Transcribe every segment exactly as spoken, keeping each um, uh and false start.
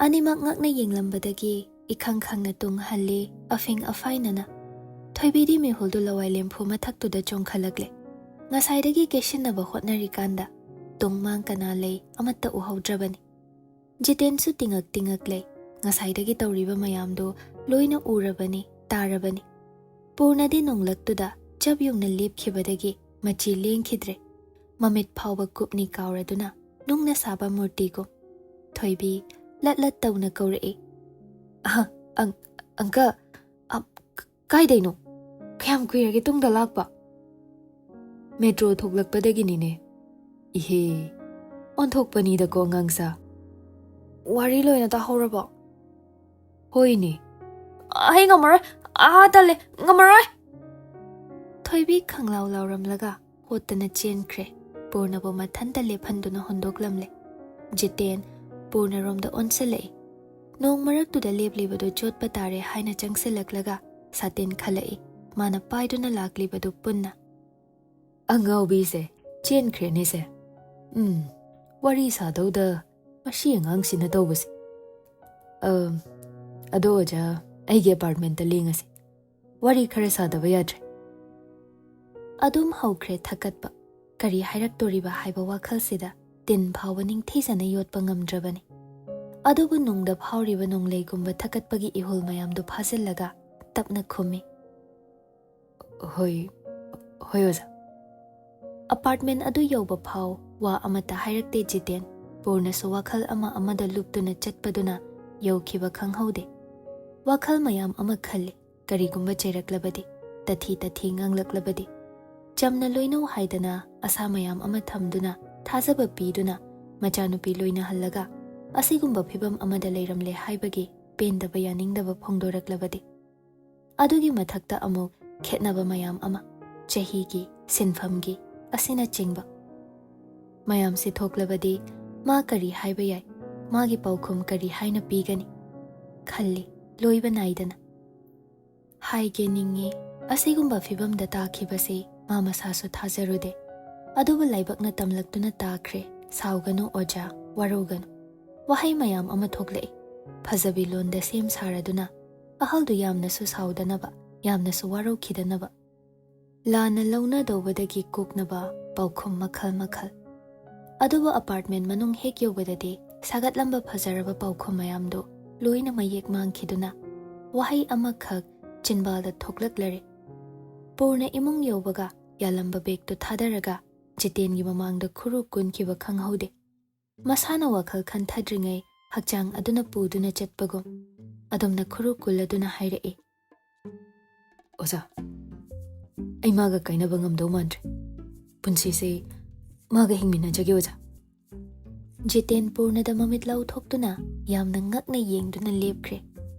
ꯑꯅꯤꯃꯛ ꯉꯛꯅ ꯌꯦꯡꯂꯝꯕꯗꯒꯤ ꯏꯈꯪ ꯈꯪꯅ ꯇꯨꯡ ꯍꯜꯂꯤ, ꯑꯐꯤꯡ ꯑꯐꯥꯏꯅꯅ꯫ ꯊꯣꯏꯕꯤꯗꯤ ꯃꯤꯍꯨꯜꯗꯨ ꯂꯋꯥꯏ ꯂꯦꯝꯐꯨ ꯃꯊꯛꯇꯨꯗ ꯆꯣꯡꯈꯠꯂꯛꯂꯦ꯫ ꯉꯁꯥꯏꯗꯒꯤ ꯀꯦꯁꯤꯟꯅꯕ ꯍꯣꯠꯅꯔꯤꯀꯥꯟꯗ ꯇꯨꯡ ꯃꯥꯡ ꯀꯅꯥ ꯂꯩ ꯑꯃꯠꯇ ꯎꯍꯧꯗ꯭ꯔꯕꯅꯤ꯫ ꯖꯤꯇꯦꯟꯁꯨ ꯇꯤꯉꯛ ꯇꯤꯉꯛ ꯂꯩ꯫ ꯉꯁꯥꯏꯗꯒꯤ ꯇꯧꯔꯤꯕ ꯃꯌꯥꯝꯗꯨ ꯂꯣꯏꯅ ꯎꯔꯕꯅꯤ, ꯇꯥꯔꯕꯅꯤ꯫ ꯄꯨꯔꯅꯗꯤ ꯅꯣꯡꯂꯛꯇꯨꯗ ꯆꯞ ꯌꯨꯡꯅ ꯂꯦꯞꯈꯤꯕꯗꯒꯤ ꯃꯆꯤ ꯂꯦꯡꯈꯤꯗ꯭ꯔꯦ꯫ ꯃꯃꯤꯠ ꯐꯥꯎꯕ ꯀꯨꯞꯅꯤ ꯀꯥꯎꯔꯗꯨꯅ ꯅꯨꯡꯅ ꯁꯥꯕ ꯃꯨꯔꯇꯤꯒꯨꯝ꯫ ꯊꯣꯏꯕꯤ ꯂꯠ ꯂꯠ ꯇꯧꯅ ꯀꯧꯔꯛꯏ, "ꯑꯍ, ꯑꯪ-, ꯑꯪꯀ, ꯑ, ꯀ-, ꯀꯥꯏꯗꯩꯅꯣ? ꯀꯌꯥꯝ ꯀꯨꯏꯔꯒꯦ ꯇꯨꯡꯗ ꯂꯥꯛꯄ?" "ꯃꯦꯇ꯭ꯔꯣ ꯊꯣꯛꯂꯛꯄꯗꯒꯤꯅꯤꯅꯦ꯫" "ꯏꯍꯦ, ꯑꯣꯟꯊꯣꯛꯄꯅꯤꯗꯀꯣ ꯑꯉꯥꯡꯁꯥ꯫ ꯋꯥꯔꯤ ꯂꯣꯏꯅ ꯇꯥꯍꯧꯔꯕꯣ?" "ꯍꯣꯏꯅꯦ꯫" "ꯑꯩ ꯉꯝꯃꯔꯣꯏ, ꯑꯥ ꯇꯜꯂꯦ, ꯉꯝꯃꯔꯣꯏ꯫" ꯊꯣꯏꯕꯤ ꯈꯪꯂꯥꯎ ꯂꯥꯎꯔꯝꯂꯒ ꯍꯣꯠꯇꯅ ꯆꯦꯟꯈ꯭ꯔꯦ꯫ ꯄꯨꯔꯅꯕꯨ ꯃꯊꯟꯇ ꯂꯦꯞꯍꯟꯗꯨꯅ ꯍꯨꯟꯗꯣꯛꯂꯝꯂꯦ꯫ ꯖꯤꯇꯦꯟ ꯄꯨꯔꯅꯔꯣꯝꯗ ꯑꯣꯟꯁꯤꯜꯂꯛꯏ꯫ ꯅꯣꯡ ꯃꯔꯛꯇꯨꯗ ꯂꯦꯞꯂꯤꯕꯗꯨ ꯆꯣꯠꯄ ꯇꯥꯔꯦ ꯍꯥꯏꯅ ꯆꯪꯁꯤꯜꯂꯛꯂꯒ ꯁꯥꯇꯤꯟ ꯈꯜꯂꯛꯏ꯫ ꯃꯥꯅ ꯄꯥꯏꯗꯨꯅ ꯂꯥꯛꯂꯤꯕꯗꯨ ꯄꯨꯟꯅ꯫ "ꯑꯉꯥꯎꯕꯤꯁꯦ ꯆꯦꯟꯈ꯭ꯔꯦꯅꯦꯁꯦ꯫ ꯎꯝ, ꯋꯥꯔꯤ ꯁꯥꯗꯧꯗ ꯃꯁꯤ ꯑꯉꯥꯡꯁꯤꯅ ꯇꯧꯕꯁꯦ꯫ ꯑ, ꯑꯗꯣ ꯑꯣꯖꯥ, ꯑꯩꯒꯤ ꯑꯦꯄꯥꯔꯠꯃꯦꯟꯇ ꯂꯦꯡꯉꯁꯤ꯫ ꯋꯥꯔꯤ ꯈꯔ ꯁꯥꯗꯕ ꯌꯥꯗ꯭ꯔꯦ꯫" ꯑꯗꯨꯝ ꯍꯧꯈ꯭ꯔꯦ ꯊꯛꯀꯠꯄ꯫ ꯀꯔꯤ ꯍꯥꯏꯔꯛꯇꯣꯔꯤꯕ ꯍꯥꯏꯕ ꯋꯥꯈꯜꯁꯤꯗ ꯇꯤꯟ ꯐꯥꯎꯕ ꯅꯤꯡꯊꯤꯖꯅ ꯌꯣꯠꯄ ꯉꯝꯗ꯭ꯔꯕꯅꯤ꯫ ꯑꯗꯨꯕꯨ ꯅꯨꯡꯗ ꯐꯥꯎꯔꯤꯕ ꯅꯣꯡꯂꯩꯒꯨꯝꯕ ꯊꯛꯀꯠꯄꯒꯤ ꯏꯍꯨꯜ ꯃꯌꯥꯝꯗꯨ ꯐꯥꯖꯤꯜꯂꯒ ꯇꯞꯅ ꯈꯨꯝꯃꯤ꯫ "ꯍꯣꯏ, ꯍꯣꯏ ꯑꯣꯖꯥ꯫" ꯑꯄꯥꯔꯠꯃꯦꯟ ꯑꯗꯨ ꯌꯧꯕ ꯐꯥꯎ ꯋꯥ ꯑꯃꯠꯇ ꯍꯥꯏꯔꯛꯇꯦ ꯖꯤꯇꯦꯟ꯫ ꯄꯨꯔꯅꯁꯨ ꯋꯥꯈꯜ ꯑꯃ ꯑꯃꯗ ꯂꯨꯞꯇꯨꯅ ꯆꯠꯄꯗꯨꯅ ꯌꯧꯈꯤꯕ ꯈꯪꯍꯧꯗꯦ꯫ ꯋꯥꯈꯜ ꯃꯌꯥꯝ ꯑꯃ ꯈꯜꯂꯤ꯫ ꯀꯔꯤꯒꯨꯝꯕ ꯆꯩꯔꯛꯂꯕꯗꯤ, ꯇꯊꯤ ꯇꯊꯤ ꯉꯥꯡꯂꯛꯂꯕꯗꯤ? ꯆꯝꯅ ꯂꯣꯏꯅꯧ ꯍꯥꯏꯗꯅ ꯑꯁꯥ ꯃꯌꯥꯝ ꯑꯃ ꯊꯝꯗꯨꯅ, ꯊꯥꯖꯕ ꯄꯤꯗꯨꯅ, ꯃꯆꯥꯅꯨꯄꯤ ꯂꯣꯏꯅꯍꯜꯂꯒ ꯑꯁꯤꯒꯨꯝꯕ ꯐꯤꯚꯝ ꯑꯃꯗ ꯂꯩꯔꯝꯂꯦ ꯍꯥꯏꯕꯒꯤ ꯄꯦꯟꯗꯕ ꯌꯥꯅꯤꯡꯗꯕ ꯐꯣꯡꯗꯣꯔꯛꯂꯕꯗꯤ? ꯑꯗꯨꯒꯤ ꯃꯊꯛꯇ ꯑꯃꯨꯛ ꯈꯦꯠꯅꯕ ꯃꯌꯥꯝ ꯑꯃ, ꯆꯍꯤꯒꯤ, ꯁꯤꯟꯐꯝꯒꯤ, ꯑꯁꯤꯅꯆꯤꯡꯕ꯫ ꯃꯌꯥꯝꯁꯤ ꯊꯣꯛꯂꯕꯗꯤ ꯃꯥ ꯀꯔꯤ ꯍꯥꯏꯕ ꯌꯥꯏ? ꯃꯥꯒꯤ ꯄꯥꯎꯈꯨꯝ ꯀꯔꯤ ꯍꯥꯏꯅ ꯄꯤꯒꯅꯤ? ꯈꯜꯂꯤ, ꯂꯣꯏꯕ ꯅꯥꯏꯗꯅ꯫ ꯍꯥꯏꯒꯦ ꯅꯤꯡꯉꯤ, ꯑꯁꯤꯒꯨꯝꯕ ꯐꯤꯚꯝꯗ ꯇꯥꯈꯤꯕꯁꯤ ꯃꯥ ꯃꯁꯥꯁꯨ ꯊꯥꯖꯔꯨꯗꯦ꯫ ꯑꯗꯨꯕꯨ ꯂꯥꯏꯕꯛꯅ ꯇꯝꯂꯛꯇꯨꯅ ꯇꯥꯈ꯭ꯔꯦ꯫ ꯁꯥꯎꯒꯅꯨ ꯑꯣꯖꯥ, ꯋꯥꯔꯧꯒꯅꯨ꯫ ꯋꯥꯍꯩ ꯃꯌꯥꯝ ꯑꯃ ꯊꯣꯛꯂꯛꯏ꯫ ꯐꯖꯕꯤ ꯂꯣꯟꯗ ꯁꯦꯝ ꯁꯥꯔꯗꯨꯅ ꯑꯍꯜꯗꯨ ꯌꯥꯝꯅꯁꯨ ꯁꯥꯎꯗꯅꯕ, ꯌꯥꯝꯅꯁꯨ ꯋꯥꯔꯧꯈꯤꯗꯅꯕ꯫ ꯂꯥꯟꯅ ꯂꯧꯅꯗꯧꯕꯗꯒꯤ ꯀꯣꯛꯅꯕ ꯄꯥꯎꯈꯨꯝ ꯃꯈꯜ ꯃꯈꯜ꯫ ꯑꯗꯨꯕꯨ ꯑꯄꯥꯔꯠꯃꯦꯟ ꯃꯅꯨꯡ ꯍꯦꯛ ꯌꯧꯕꯗꯗꯤ ꯁꯥꯒꯠꯂꯝꯕ ꯐꯖꯔꯕ ꯄꯥꯎꯈꯨꯝ ꯃꯌꯥꯝꯗꯨ ꯂꯣꯏꯅ ꯃꯌꯦꯛ ꯃꯥꯡꯈꯤꯗꯨꯅ ꯋꯥꯍꯩ ꯑꯃꯈꯛ ꯆꯤꯟꯕꯥꯜꯗ ꯊꯣꯛꯂꯛꯂꯔꯦ꯫ ꯄꯨꯔꯅ ꯏꯃꯨꯡ ꯌꯧꯕꯒ ꯌꯥꯜꯂꯝꯕ ꯕꯦꯒꯇꯨ ꯊꯥꯗꯔꯒ ꯖꯤꯇꯦꯟꯒꯤ ꯃꯃꯥꯡꯗ ꯈꯨꯔꯨ ꯀꯨꯟꯈꯤꯕ ꯈꯪꯍꯧꯗꯦ꯫ ꯃꯁꯥꯅ ꯋꯥꯈꯜ ꯈꯟꯊꯗ꯭ꯔꯤꯉꯩ ꯍꯛꯆꯥꯡ ꯑꯗꯨꯅ ꯄꯨꯗꯨꯅ ꯆꯠꯄꯒꯨꯝ ꯑꯗꯨꯝꯅ ꯈꯨꯔꯨ ꯀꯨꯜꯂꯗꯨꯅ ꯍꯥꯏꯔꯛꯏ, "ꯑꯣꯖꯥ, ꯑꯩ ꯃꯥꯒ ꯀꯥꯏꯅꯕ ꯉꯝꯗꯧ ꯃꯥꯟꯗ꯭ꯔꯦ꯫ ꯄꯨꯟꯁꯤꯁꯦ ꯃꯥꯒ ꯍꯤꯡꯃꯤꯟꯅꯖꯒꯦ, ꯑꯣꯖꯥ꯫" ꯖꯤꯇꯦꯟ ꯄꯨꯔꯅꯗ ꯃꯃꯤꯠ ꯂꯥꯎꯊꯣꯛꯇꯨꯅ ꯌꯥꯝꯅ ꯉꯛꯅ ꯌꯦꯡꯗꯨꯅ ꯂꯦꯞꯈ꯭ꯔꯦ꯫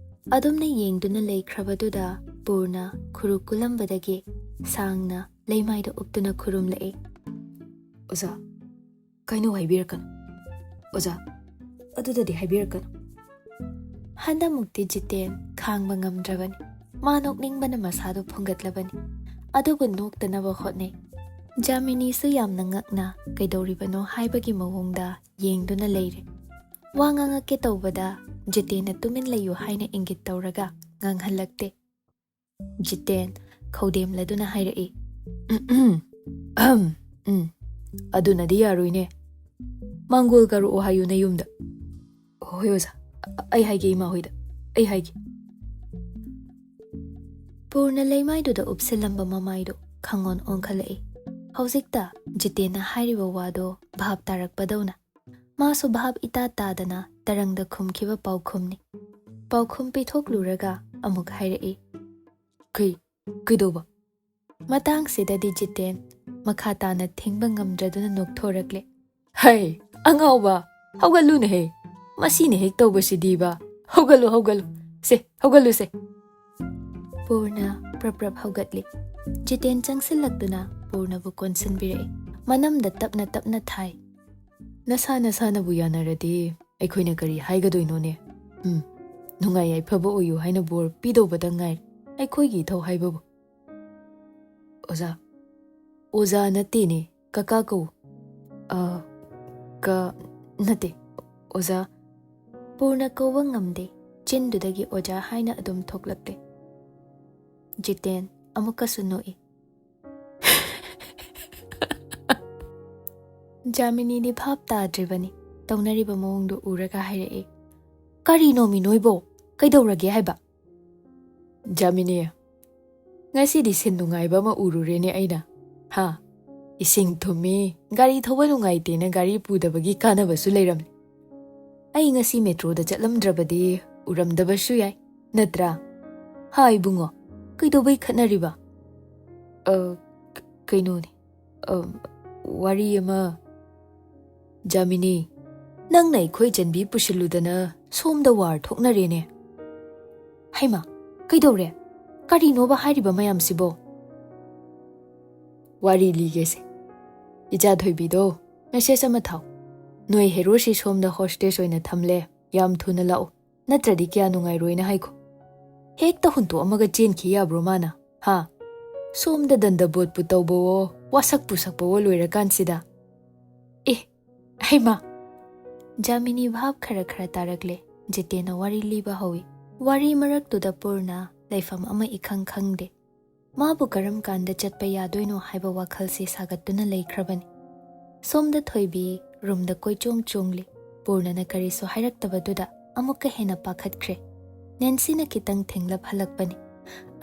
ꯑꯗꯨꯝꯅ ꯌꯦꯡꯗꯨꯅ ꯂꯩꯈ꯭ꯔꯕꯗꯨꯗ ꯄꯨꯔꯅ ꯈꯨꯔꯨ ꯀꯨꯜꯂꯝꯕꯗꯒꯤ ꯁꯥꯡꯅ ꯂꯩꯃꯥꯏꯗ ꯎꯞꯇꯨꯅ ꯈꯨꯔꯨꯝꯂꯛꯏ, "ꯑꯣꯖꯥ, ꯀꯩꯅꯣ ꯍꯥꯏꯕꯤꯔꯛꯀꯅꯨ꯫ ꯑꯣꯖꯥ, ꯑꯗꯨꯗꯗꯤ ꯍꯥꯏꯕꯤꯔꯛꯀꯅꯨ꯫" ꯍꯟꯗꯛꯃꯨꯛꯇꯤ ꯖꯤꯇꯦꯟ ꯈꯥꯡꯕ ꯉꯝꯗ꯭ꯔꯕꯅꯤ꯫ ꯃꯥ ꯅꯣꯛꯅꯤꯡꯕꯅ ꯃꯁꯥꯗꯨ ꯐꯨꯡꯒꯠꯂꯕꯅꯤ꯫ ꯑꯗꯨꯕꯨ ꯅꯣꯛꯇꯅꯕ ꯍꯣꯠꯅꯩ꯫ ꯖꯥꯃꯤꯅꯤꯁꯨ ꯌꯥꯝꯅ ꯉꯛꯅ ꯀꯩꯗꯧꯔꯤꯕꯅꯣ ꯍꯥꯏꯕꯒꯤ ꯃꯑꯣꯡꯗ ꯌꯦꯡꯗꯨꯅ ꯂꯩꯔꯦ꯫ ꯋꯥ ꯉꯥꯡꯉꯛꯀꯦ ꯇꯧꯕꯗ ꯖꯤꯇꯦꯟꯅ "ꯇꯨꯃꯤꯟ ꯂꯩꯌꯨ" ꯍꯥꯏꯅ ꯏꯪꯒꯤꯠ ꯇꯧꯔꯒ ꯉꯥꯡꯍꯜꯂꯛꯇꯦ꯫ ꯖꯤꯇꯦꯟ ꯈꯧꯗꯦꯝꯂꯗꯨꯅ ꯍꯥꯏꯔꯛꯏ, "ꯎꯝ, ꯑꯗꯨꯅꯗꯤ ꯌꯥꯔꯣꯏꯅꯦ꯫ ꯃꯥꯡꯒꯣꯜ ꯀꯥꯔꯛꯑꯣ ꯍꯥꯏꯌꯨ ꯅꯌꯨꯝꯗ꯫" "ꯍꯣꯏ ꯑꯣꯖꯥ, ꯑꯩ ꯍꯥꯏꯒꯦ ꯏꯃꯥ ꯍꯣꯏꯗ, ꯑꯩ ꯍꯥꯏꯒꯦ꯫" ꯄꯨꯔꯅ ꯂꯩꯃꯥꯏꯗꯨꯗ ꯎꯞꯁꯤꯜꯂꯝꯕ ꯃꯃꯥꯏꯗꯨ ꯈꯪꯑꯣꯟ ꯑꯣꯟꯈꯠꯂꯛꯏ꯫ ꯍꯧꯖꯤꯛꯇ ꯖꯤꯇꯦꯟꯅ ꯍꯥꯏꯔꯤꯕ ꯋꯥꯗꯣ ꯚꯥꯞ ꯇꯥꯔꯛꯄꯗꯧꯅ꯫ ꯃꯥꯁꯨ ꯚꯥꯞ ꯏꯇꯥ ꯇꯥꯗꯅ ꯇꯔꯪꯗ ꯈꯨꯝꯈꯤꯕ ꯄꯥꯎꯈꯨꯝꯅꯤ꯫ ꯄꯥꯎꯈꯨꯝ ꯄꯤꯊꯣꯛꯂꯨꯔꯒ ꯑꯃꯨꯛ ꯍꯥꯏꯔꯛꯏ, "ꯀꯩ, ꯀꯩꯗꯧꯕ?" ꯃꯇꯥꯡꯁꯤꯗꯗꯤ ꯖꯤꯇꯦꯟ ꯃꯈꯥ ꯇꯥꯅ ꯊꯤꯡꯕ ꯉꯝꯗ꯭ꯔꯗꯨꯅ ꯅꯣꯛꯊꯣꯔꯛꯂꯦ꯫ "ꯍꯩ, ꯑꯉꯥꯎꯕ, ꯍꯧꯒꯠꯂꯨꯅꯦꯍꯦ꯫ ꯃꯁꯤꯅ ꯍꯦꯛ ꯇꯧꯕꯁꯤꯗꯤꯕ꯫ ꯍꯧꯒꯠꯂꯨ, ꯍꯧꯒꯠꯂꯨ꯫ ꯁꯦ, ꯍꯧꯒꯠꯂꯨꯁꯦ꯫" ꯄꯨꯔꯅ ꯄ꯭ꯔꯞ ꯄ꯭ꯔꯞ ꯍꯧꯒꯠꯂꯤ꯫ ꯖꯤꯇꯦꯟ ꯆꯪꯁꯤꯜꯂꯛꯇꯨꯅ ꯄꯨꯔꯅꯕꯨ ꯀꯣꯟꯁꯤꯟꯕꯤꯔꯛꯏ꯫ ꯃꯅꯝꯗ ꯇꯞꯅ ꯇꯞꯅ ꯊꯥꯏ꯫ "ꯅꯁꯥ ꯅꯁꯥꯅꯕꯨ ꯌꯥꯅꯔꯗꯤ ꯑꯩꯈꯣꯏꯅ ꯀꯔꯤ ꯍꯥꯏꯒꯗꯣꯏꯅꯣꯅꯦ? ꯎꯝ, ꯅꯨꯡꯉꯥꯏ ꯌꯥꯏꯐꯕ ꯑꯣꯏꯌꯨ ꯍꯥꯏꯅ ꯕꯣꯔ ꯄꯤꯗꯧꯕꯗ ꯉꯥꯏꯔꯦ ꯑꯩꯈꯣꯏꯒꯤ ꯏꯊꯧ ꯍꯥꯏꯕꯕꯨ꯫" "ꯑꯣꯖꯥ, ꯑꯣꯖꯥ ꯅꯠꯇꯦꯅꯦ, ꯀꯀꯥ ꯀꯧ꯫" "ꯑ, ꯀ, ꯅꯠꯇꯦ, ꯑꯣꯖꯥ, ꯄꯨꯔꯅ ꯀꯧꯕ ꯉꯝꯗꯦ꯫ ꯆꯤꯟꯗꯨꯗꯒꯤ "ꯑꯣꯖꯥ" ꯍꯥꯏꯅ ꯑꯗꯨꯝ ꯊꯣꯛꯂꯛꯂꯦ꯫ ꯖꯤꯇꯦꯟ ꯑꯃꯨꯛꯀꯁꯨ ꯅꯣꯛꯏ꯫ ꯖꯥꯃꯤꯅꯤꯗꯤ ꯚꯥꯞ ꯇꯥꯗ꯭ꯔꯤꯕꯅꯤ꯫ ꯇꯧꯅꯔꯤꯕ ꯃꯑꯣꯡꯗꯨ ꯎꯔꯒ ꯍꯥꯏꯔꯛꯏ, "ꯀꯔꯤꯅꯣꯃꯤ ꯅꯣꯏꯕꯣ? ꯀꯩꯗꯧꯔꯒꯦ ꯍꯥꯏꯕ?" "ꯖꯥꯃꯤꯅꯤ, ꯉꯁꯤꯗꯤ ꯁꯤꯟ ꯅꯨꯡꯉꯥꯏꯕ ꯑꯃ ꯎꯔꯨꯔꯦꯅꯦ ꯑꯩꯅ꯫ ꯍꯥ? ꯏꯁꯤꯡ ꯊꯨꯝꯃꯤ, ꯒꯥꯔꯤ ꯊꯧꯕ ꯅꯨꯡꯉꯥꯏꯇꯦꯅ ꯒꯥꯔꯤ ꯄꯨꯗꯕꯒꯤ ꯀꯥꯟꯅꯕꯁꯨ ꯂꯩꯔꯝꯂꯦ꯫ ꯑꯩ ꯉꯁꯤ ꯃꯦꯇ꯭ꯔꯣꯗ ꯆꯠꯂꯝꯗ꯭ꯔꯕꯗꯤ ꯎꯔꯝꯗꯕꯁꯨ ꯌꯥꯏ, ꯅꯠꯇ꯭ꯔꯥ? ꯍꯥ ꯏꯕꯨꯡꯉꯣ, ꯀꯩꯗꯧꯕꯩ ꯈꯠꯅꯔꯤꯕ?" "ꯑ, ꯀ-, ꯀꯩꯅꯣꯅꯦ, ꯑ, ꯋꯥꯔꯤ ꯑꯃ꯫" "ꯖꯥꯃꯤꯅꯤ, ꯅꯪꯅ ꯑꯩꯈꯣꯏ ꯆꯟꯕꯤ ꯄꯨꯁꯤꯜꯂꯨꯗꯅ ꯁꯣꯝꯗ ꯋꯥꯔ ꯊꯣꯛꯅꯔꯦꯅꯦ꯫ ꯍꯩꯃꯥ, ꯀꯩꯗꯧꯔꯦ? ꯀꯔꯤꯅꯣꯕ ꯍꯥꯏꯔꯤꯕ ꯃꯌꯥꯝꯁꯤꯕꯣ?" "ꯋꯥꯔꯤ ꯂꯤꯒꯦꯁꯦ꯫ ꯏꯆꯥ ꯊꯣꯏꯕꯤꯗꯣ ꯃꯦꯁꯦꯖ ꯑꯃ ꯊꯥꯎ꯫ ꯅꯣꯏ ꯍꯦꯔꯣꯁꯤ ꯁꯣꯝꯗ ꯍꯣꯁꯇꯦꯁ ꯑꯣꯏꯅ ꯊꯝꯂꯦ, ꯌꯥꯝ ꯊꯨꯅ ꯂꯥꯛꯎ, ꯅꯠꯇ꯭ꯔꯗꯤ ꯀꯌꯥ ꯅꯨꯡꯉꯥꯏꯔꯣꯏꯅ ꯍꯥꯏꯈꯣ꯫ ꯍꯦꯛꯇ ꯍꯨꯟꯇꯣꯛꯑꯝꯃꯒ ꯆꯦꯟꯈꯤ ꯌꯥꯕ꯭ꯔꯣ ꯃꯥꯅ? ꯍꯥ? ꯁꯣꯝꯗ ꯗꯟꯗꯕꯣꯠꯄꯨ ꯇꯧꯕꯋꯣ, ꯋꯥꯁꯛꯄꯨ ꯁꯛꯄꯋꯣ ꯂꯣꯏꯔꯀꯥꯟꯁꯤꯗ꯫ ꯑꯦ, ꯍꯩꯃꯥ!" ꯖꯥꯃꯤꯅꯤ ꯚꯥꯞ ꯈꯔ ꯈꯔ ꯇꯥꯔꯛꯂꯦ꯫ ꯖꯤꯇꯦꯟꯅ ꯋꯥꯔꯤ ꯂꯤꯕ ꯍꯧꯏ꯫ ꯋꯥꯔꯤ ꯃꯔꯛꯇꯨꯗ ꯄꯨꯔꯅ ꯂꯩꯐꯝ ꯑꯃ ꯏꯈꯪ ꯈꯪꯗꯦ꯫ ꯃꯥꯕꯨ ꯀꯔꯝ ꯀꯥꯟꯗ ꯆꯠꯄ ꯌꯥꯗꯣꯏꯅꯣ ꯍꯥꯏꯕ ꯋꯥꯈꯜꯁꯤ ꯁꯥꯒꯠꯇꯨꯅ ꯂꯩꯈ꯭ꯔꯕꯅꯤ꯫ ꯁꯣꯝꯗ ꯊꯣꯏꯕꯤ ꯔꯨꯝꯗ ꯀꯣꯏꯆꯣꯡ ꯆꯣꯡꯂꯤ꯫ ꯄꯨꯔꯅꯅ ꯀꯔꯤꯁꯨ ꯍꯥꯏꯔꯛꯇꯕꯗꯨꯗ ꯑꯃꯨꯛꯀ ꯍꯦꯟꯅ ꯄꯥꯈꯠꯈ꯭ꯔꯦ꯫ ꯅꯦꯟꯁꯤꯅ ꯈꯤꯇꯪ ꯊꯦꯡꯂꯞ ꯍꯜꯂꯛꯄꯅꯤ꯫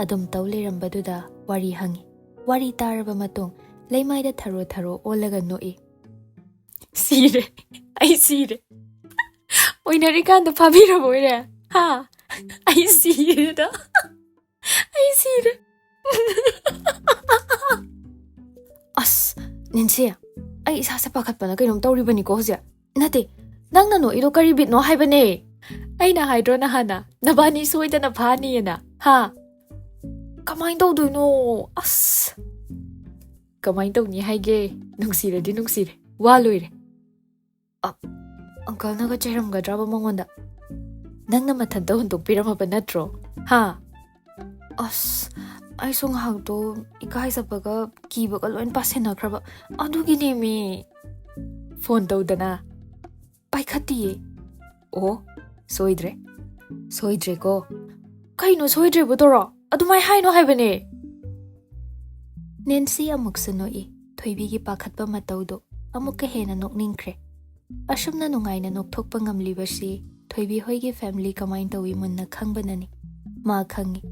ꯑꯗꯨꯝ ꯇꯧ ꯂꯩꯔꯝꯕꯗꯨꯗ ꯋꯥꯔꯤ ꯍꯪꯉꯤ꯫ ꯋꯥꯔꯤ ꯇꯥꯔꯕ ꯃꯇꯨꯡ ꯂꯩꯃꯥꯏꯗ ꯊꯔꯣ ꯊꯔꯣ ꯑꯣꯜꯂꯒ ꯅꯣꯛꯏ꯫ "ꯁꯤꯔꯦ, ꯑꯩ ꯁꯤꯔꯦ꯫ ꯑꯣꯏꯅꯔꯤꯀꯥꯟꯗ ꯐꯥꯕꯤꯔꯕ ꯑꯣꯏꯔꯦ꯫ ꯍꯥ? ꯑꯩ ꯁꯤꯔꯦꯗ꯫ ꯑꯩ ꯁꯤꯔꯦ꯫" "ꯑꯁ, ꯅꯦꯟꯁꯤ, ꯑꯩ ꯏꯁꯥꯁꯦ ꯄꯥꯈꯠꯄꯅ ꯀꯩꯅꯣꯝ ꯇꯧꯔꯤꯕꯅꯤꯀꯣ ꯍꯧꯖꯤꯛ꯫ ꯅꯠꯇꯦ, ꯅꯪꯅ ꯅꯣꯛꯏꯗꯣ ꯀꯔꯤ ꯕꯤꯠꯅꯣ ꯍꯥꯏꯕꯅꯦ? ꯑꯩꯅ ꯍꯥꯏꯗ꯭ꯔꯣ ꯅꯍꯥꯟꯅ, ꯅꯕꯥꯅꯤ ꯁꯣꯏꯗꯅ ꯐꯥꯅꯤꯌꯦꯅ? ꯍꯥ? ꯀꯃꯥꯏꯅ ꯇꯧꯗꯣꯏꯅꯣ? ꯑꯁ, ꯀꯃꯥꯏꯅ ꯇꯧꯅꯤ ꯍꯥꯏꯒꯦ? ꯅꯨꯡꯁꯤꯔꯗꯤ ꯅꯨꯡꯁꯤꯔꯦ, ꯋꯥ ꯂꯣꯏꯔꯦ꯫" ꯑ-, ꯑꯪꯀꯜꯅꯒ ꯆꯩꯔꯝꯒꯗ꯭ꯔꯕ ꯃꯉꯣꯟꯗ? ꯅꯪꯅ ꯃꯊꯟꯇ ꯍꯨꯟꯗꯣꯛꯄꯤꯔꯝꯃꯕ ꯅꯠꯇ꯭ꯔꯣ? ꯍꯥ? ꯑꯁ, ꯑꯩꯁꯨ ꯉꯥꯏꯍꯥꯛꯇꯣ ꯏꯀꯥꯏꯖꯕꯒ ꯀꯤꯕꯒ ꯂꯣꯏ ꯄꯥꯁꯤꯟꯅꯈ꯭ꯔꯕ꯫ ꯑꯗꯨꯒꯤꯅꯦꯃꯤ꯫ ꯐꯣꯟ ꯇꯧꯗꯅ? ꯄꯥꯏꯈꯠꯇꯤꯌꯦ꯫ ꯑꯣ, ꯁꯣꯏꯗ꯭ꯔꯦ꯫ ꯁꯣꯏꯗ꯭ꯔꯦꯀꯣ꯫ ꯀꯩꯅꯣ ꯁꯣꯏꯗ꯭ꯔꯦꯕꯨ ꯇꯧꯔꯣ? ꯑꯗꯨꯃꯥꯏ ꯍꯥꯏꯅꯣ ꯍꯥꯏꯕꯅꯦ꯫ ꯅꯦꯟꯁꯤ ꯑꯃꯨꯛꯁꯨ ꯅꯣꯛꯏ꯫ ꯊꯣꯏꯕꯤꯒꯤ ꯄꯥꯈꯠꯄ ꯃꯇꯧꯗꯨ ꯑꯃꯨꯛꯀ ꯍꯦꯟꯅ ꯅꯣꯛꯅꯤꯡꯈ꯭ꯔꯦ꯫ ꯑꯁꯨꯝꯅ ꯅꯨꯡꯉꯥꯏꯅ ꯅꯣꯛꯊꯣꯛꯄ ꯉꯝꯂꯤꯕꯁꯤ ꯊꯣꯏꯕꯤ ꯍꯣꯏꯒꯤ family ꯀꯃꯥꯏꯅ ꯇꯧꯏ ꯃꯨꯟꯅ ꯈꯪꯕꯅꯅꯤ꯫ ꯃꯥ ꯈꯪꯏ,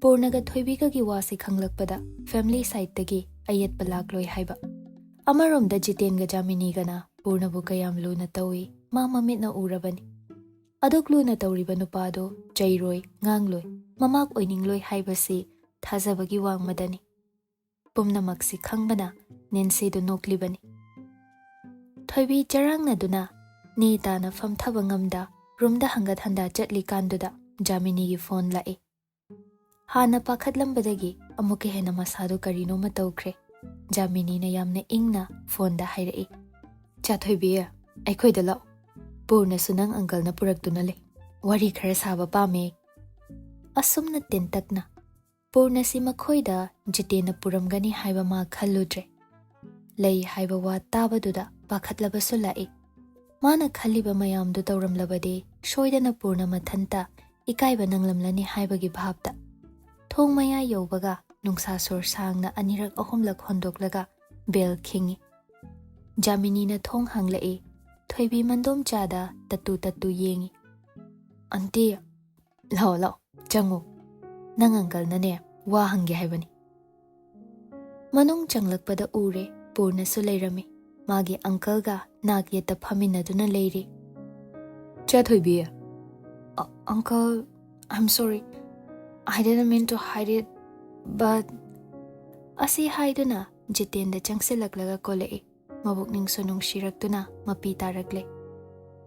ꯄꯨꯔꯅꯒ ꯊꯣꯏꯕꯤꯒꯒꯤ ꯋꯥꯁꯤ ꯈꯪꯂꯛꯄꯗ family sideꯇꯒꯤ ꯑꯌꯦꯠꯄ ꯂꯥꯛꯂꯣꯏ ꯍꯥꯏꯕ꯫ ꯑꯃꯔꯣꯝꯗ ꯖꯤꯇꯦꯟꯒ ꯖꯥꯃꯤꯅꯤꯒꯅ ꯄꯨꯔꯅꯕꯨ ꯀꯌꯥꯝ ꯂꯨꯅ ꯇꯧꯏ ꯃꯥ ꯃꯃꯤꯠꯅ ꯎꯔꯕꯅꯤ꯫ ꯑꯗꯨꯛ ꯂꯨꯅ ꯇꯧꯔꯤꯕ ꯅꯨꯄꯥꯗꯨ ꯆꯩꯔꯣꯏ, ꯉꯥꯡꯂꯣꯏ, ꯃꯃꯥꯛ ꯑꯣꯏꯅꯤꯡꯂꯣꯏ ꯍꯥꯏꯕꯁꯤ ꯊꯥꯖꯕꯒꯤ ꯋꯥꯡꯃꯗꯅꯤ꯫ ꯄꯨꯝꯅꯃꯛꯁꯤ ꯈꯪꯕꯅ ꯅꯦꯟꯁꯤꯗꯨ ꯅꯣꯛꯂꯤꯕꯅꯤ꯫ ꯊꯣꯏꯕꯤ ꯆꯔꯥꯡꯅꯗꯨꯅ ꯅꯦ ꯇꯥꯅ ꯐꯝꯊꯕ ꯉꯝꯗ roomꯗ ꯍꯪꯒꯠ ꯍꯟꯗ ꯆꯠꯂꯤꯀꯥꯟꯗꯨꯗ ꯖꯥꯃꯤꯅꯤꯒꯤ phone ꯂꯥꯛꯏ꯫ ꯍꯥꯟꯅ ꯄꯥꯈꯠꯂꯝꯕꯗꯒꯤ ꯑꯃꯨꯛꯀ ꯍꯦꯟꯅ ꯃꯁꯥꯗꯨ ꯀꯔꯤꯅꯣꯃ ꯇꯧꯈ꯭ꯔꯦ꯫ ꯖꯥꯃꯤꯅꯤꯅ ꯌꯥꯝꯅ ꯏꯪꯅ phoneꯗ ꯍꯥꯏꯔꯛꯏ, "ꯆꯥꯊꯣꯏꯕꯤ, ꯑꯩꯈꯣꯏꯗ ꯂꯥꯛꯑꯣ꯫ ꯄꯨꯔꯅꯁꯨ ꯅꯪ uncleꯅ ꯄꯨꯔꯛꯇꯨꯅ ꯂꯩ꯫ ꯋꯥꯔꯤ ꯈꯔ ꯁꯥꯕ ꯄꯥꯝꯃꯦ꯫" ꯑꯁꯨꯝꯅ ꯇꯦꯟꯇꯛꯅ ꯄꯨꯔꯅꯁꯤ ꯃꯈꯣꯏꯗ ꯖꯤꯇꯦꯟꯅ ꯄꯨꯔꯝꯒꯅꯤ ꯍꯥꯏꯕ ꯃꯥ ꯈꯜꯂꯨꯗ꯭ꯔꯦ꯫ ꯂꯩ ꯍꯥꯏꯕ ꯋꯥ ꯇꯥꯕꯗꯨꯗ ꯄꯥꯈꯠꯂꯕꯁꯨ ꯂꯥꯛꯏ꯫ ꯃꯥꯅ ꯈꯜꯂꯤꯕ ꯃꯌꯥꯝꯗꯨ ꯇꯧꯔꯝꯂꯕꯗꯤ ꯁꯣꯏꯗꯅ ꯄꯨꯔꯅ ꯃꯊꯟꯇ ꯏꯀꯥꯏꯕ ꯅꯪꯂꯝꯂꯅꯤ ꯍꯥꯏꯕꯒꯤ ꯚꯥꯞꯇ꯫ ꯊꯣꯡ ꯃꯌꯥ ꯌꯧꯕꯒ ꯅꯨꯡꯁꯥ ꯁꯣꯔ ꯁꯥꯡꯅ ꯑꯅꯤꯔꯛ ꯑꯍꯨꯝꯂꯛ ꯍꯣꯟꯗꯣꯛꯂꯒ bell ꯈꯤꯡꯉꯤ꯫ ꯖꯥꯃꯤꯅꯤꯅ ꯊꯣꯡ ꯍꯥꯡꯂꯛꯏ꯫ ꯊꯣꯏꯕꯤ ꯃꯟꯗꯣꯝꯆꯥꯗ ꯇꯠꯇꯨ ꯇꯠꯇꯨ ꯌꯦꯡꯉꯤ꯫ "Aunty, ꯂꯥꯛꯑꯣ, ꯂꯥꯛꯑꯣ, ꯆꯪꯉꯨ꯫ ꯅꯪ uncleꯅꯅꯦ, ꯋꯥ ꯍꯪꯒꯦ ꯍꯥꯏꯕꯅꯤ꯫" ꯃꯅꯨꯡ ꯆꯪꯂꯛꯄꯗ ꯎꯔꯦ, ꯄꯨꯔꯅꯁꯨ ꯂꯩꯔꯝꯃꯤ꯫ ꯃꯥꯒꯤ uncleꯒ ꯅꯥꯛ ꯌꯦꯠꯇ ꯐꯝꯃꯤꯟꯅꯗꯨꯅ ꯂꯩꯔꯤ꯫ "ꯆꯥꯊꯣꯏꯕꯤ꯫" "ꯑ, uncle, I'm sorry. I didn't mean to hide it, but," ꯑꯁꯤ ꯍꯥꯏꯗꯨꯅ ꯖꯤꯇꯦꯟꯗ ꯆꯪꯁꯤꯜꯂꯛꯂꯒ ꯀꯣꯜꯂꯛꯏ꯫ ꯃꯕꯨꯛꯅꯤꯡꯁꯨ ꯅꯨꯡꯁꯤꯔꯛꯇꯨꯅ ꯃꯄꯤ ꯇꯥꯔꯛꯂꯦ꯫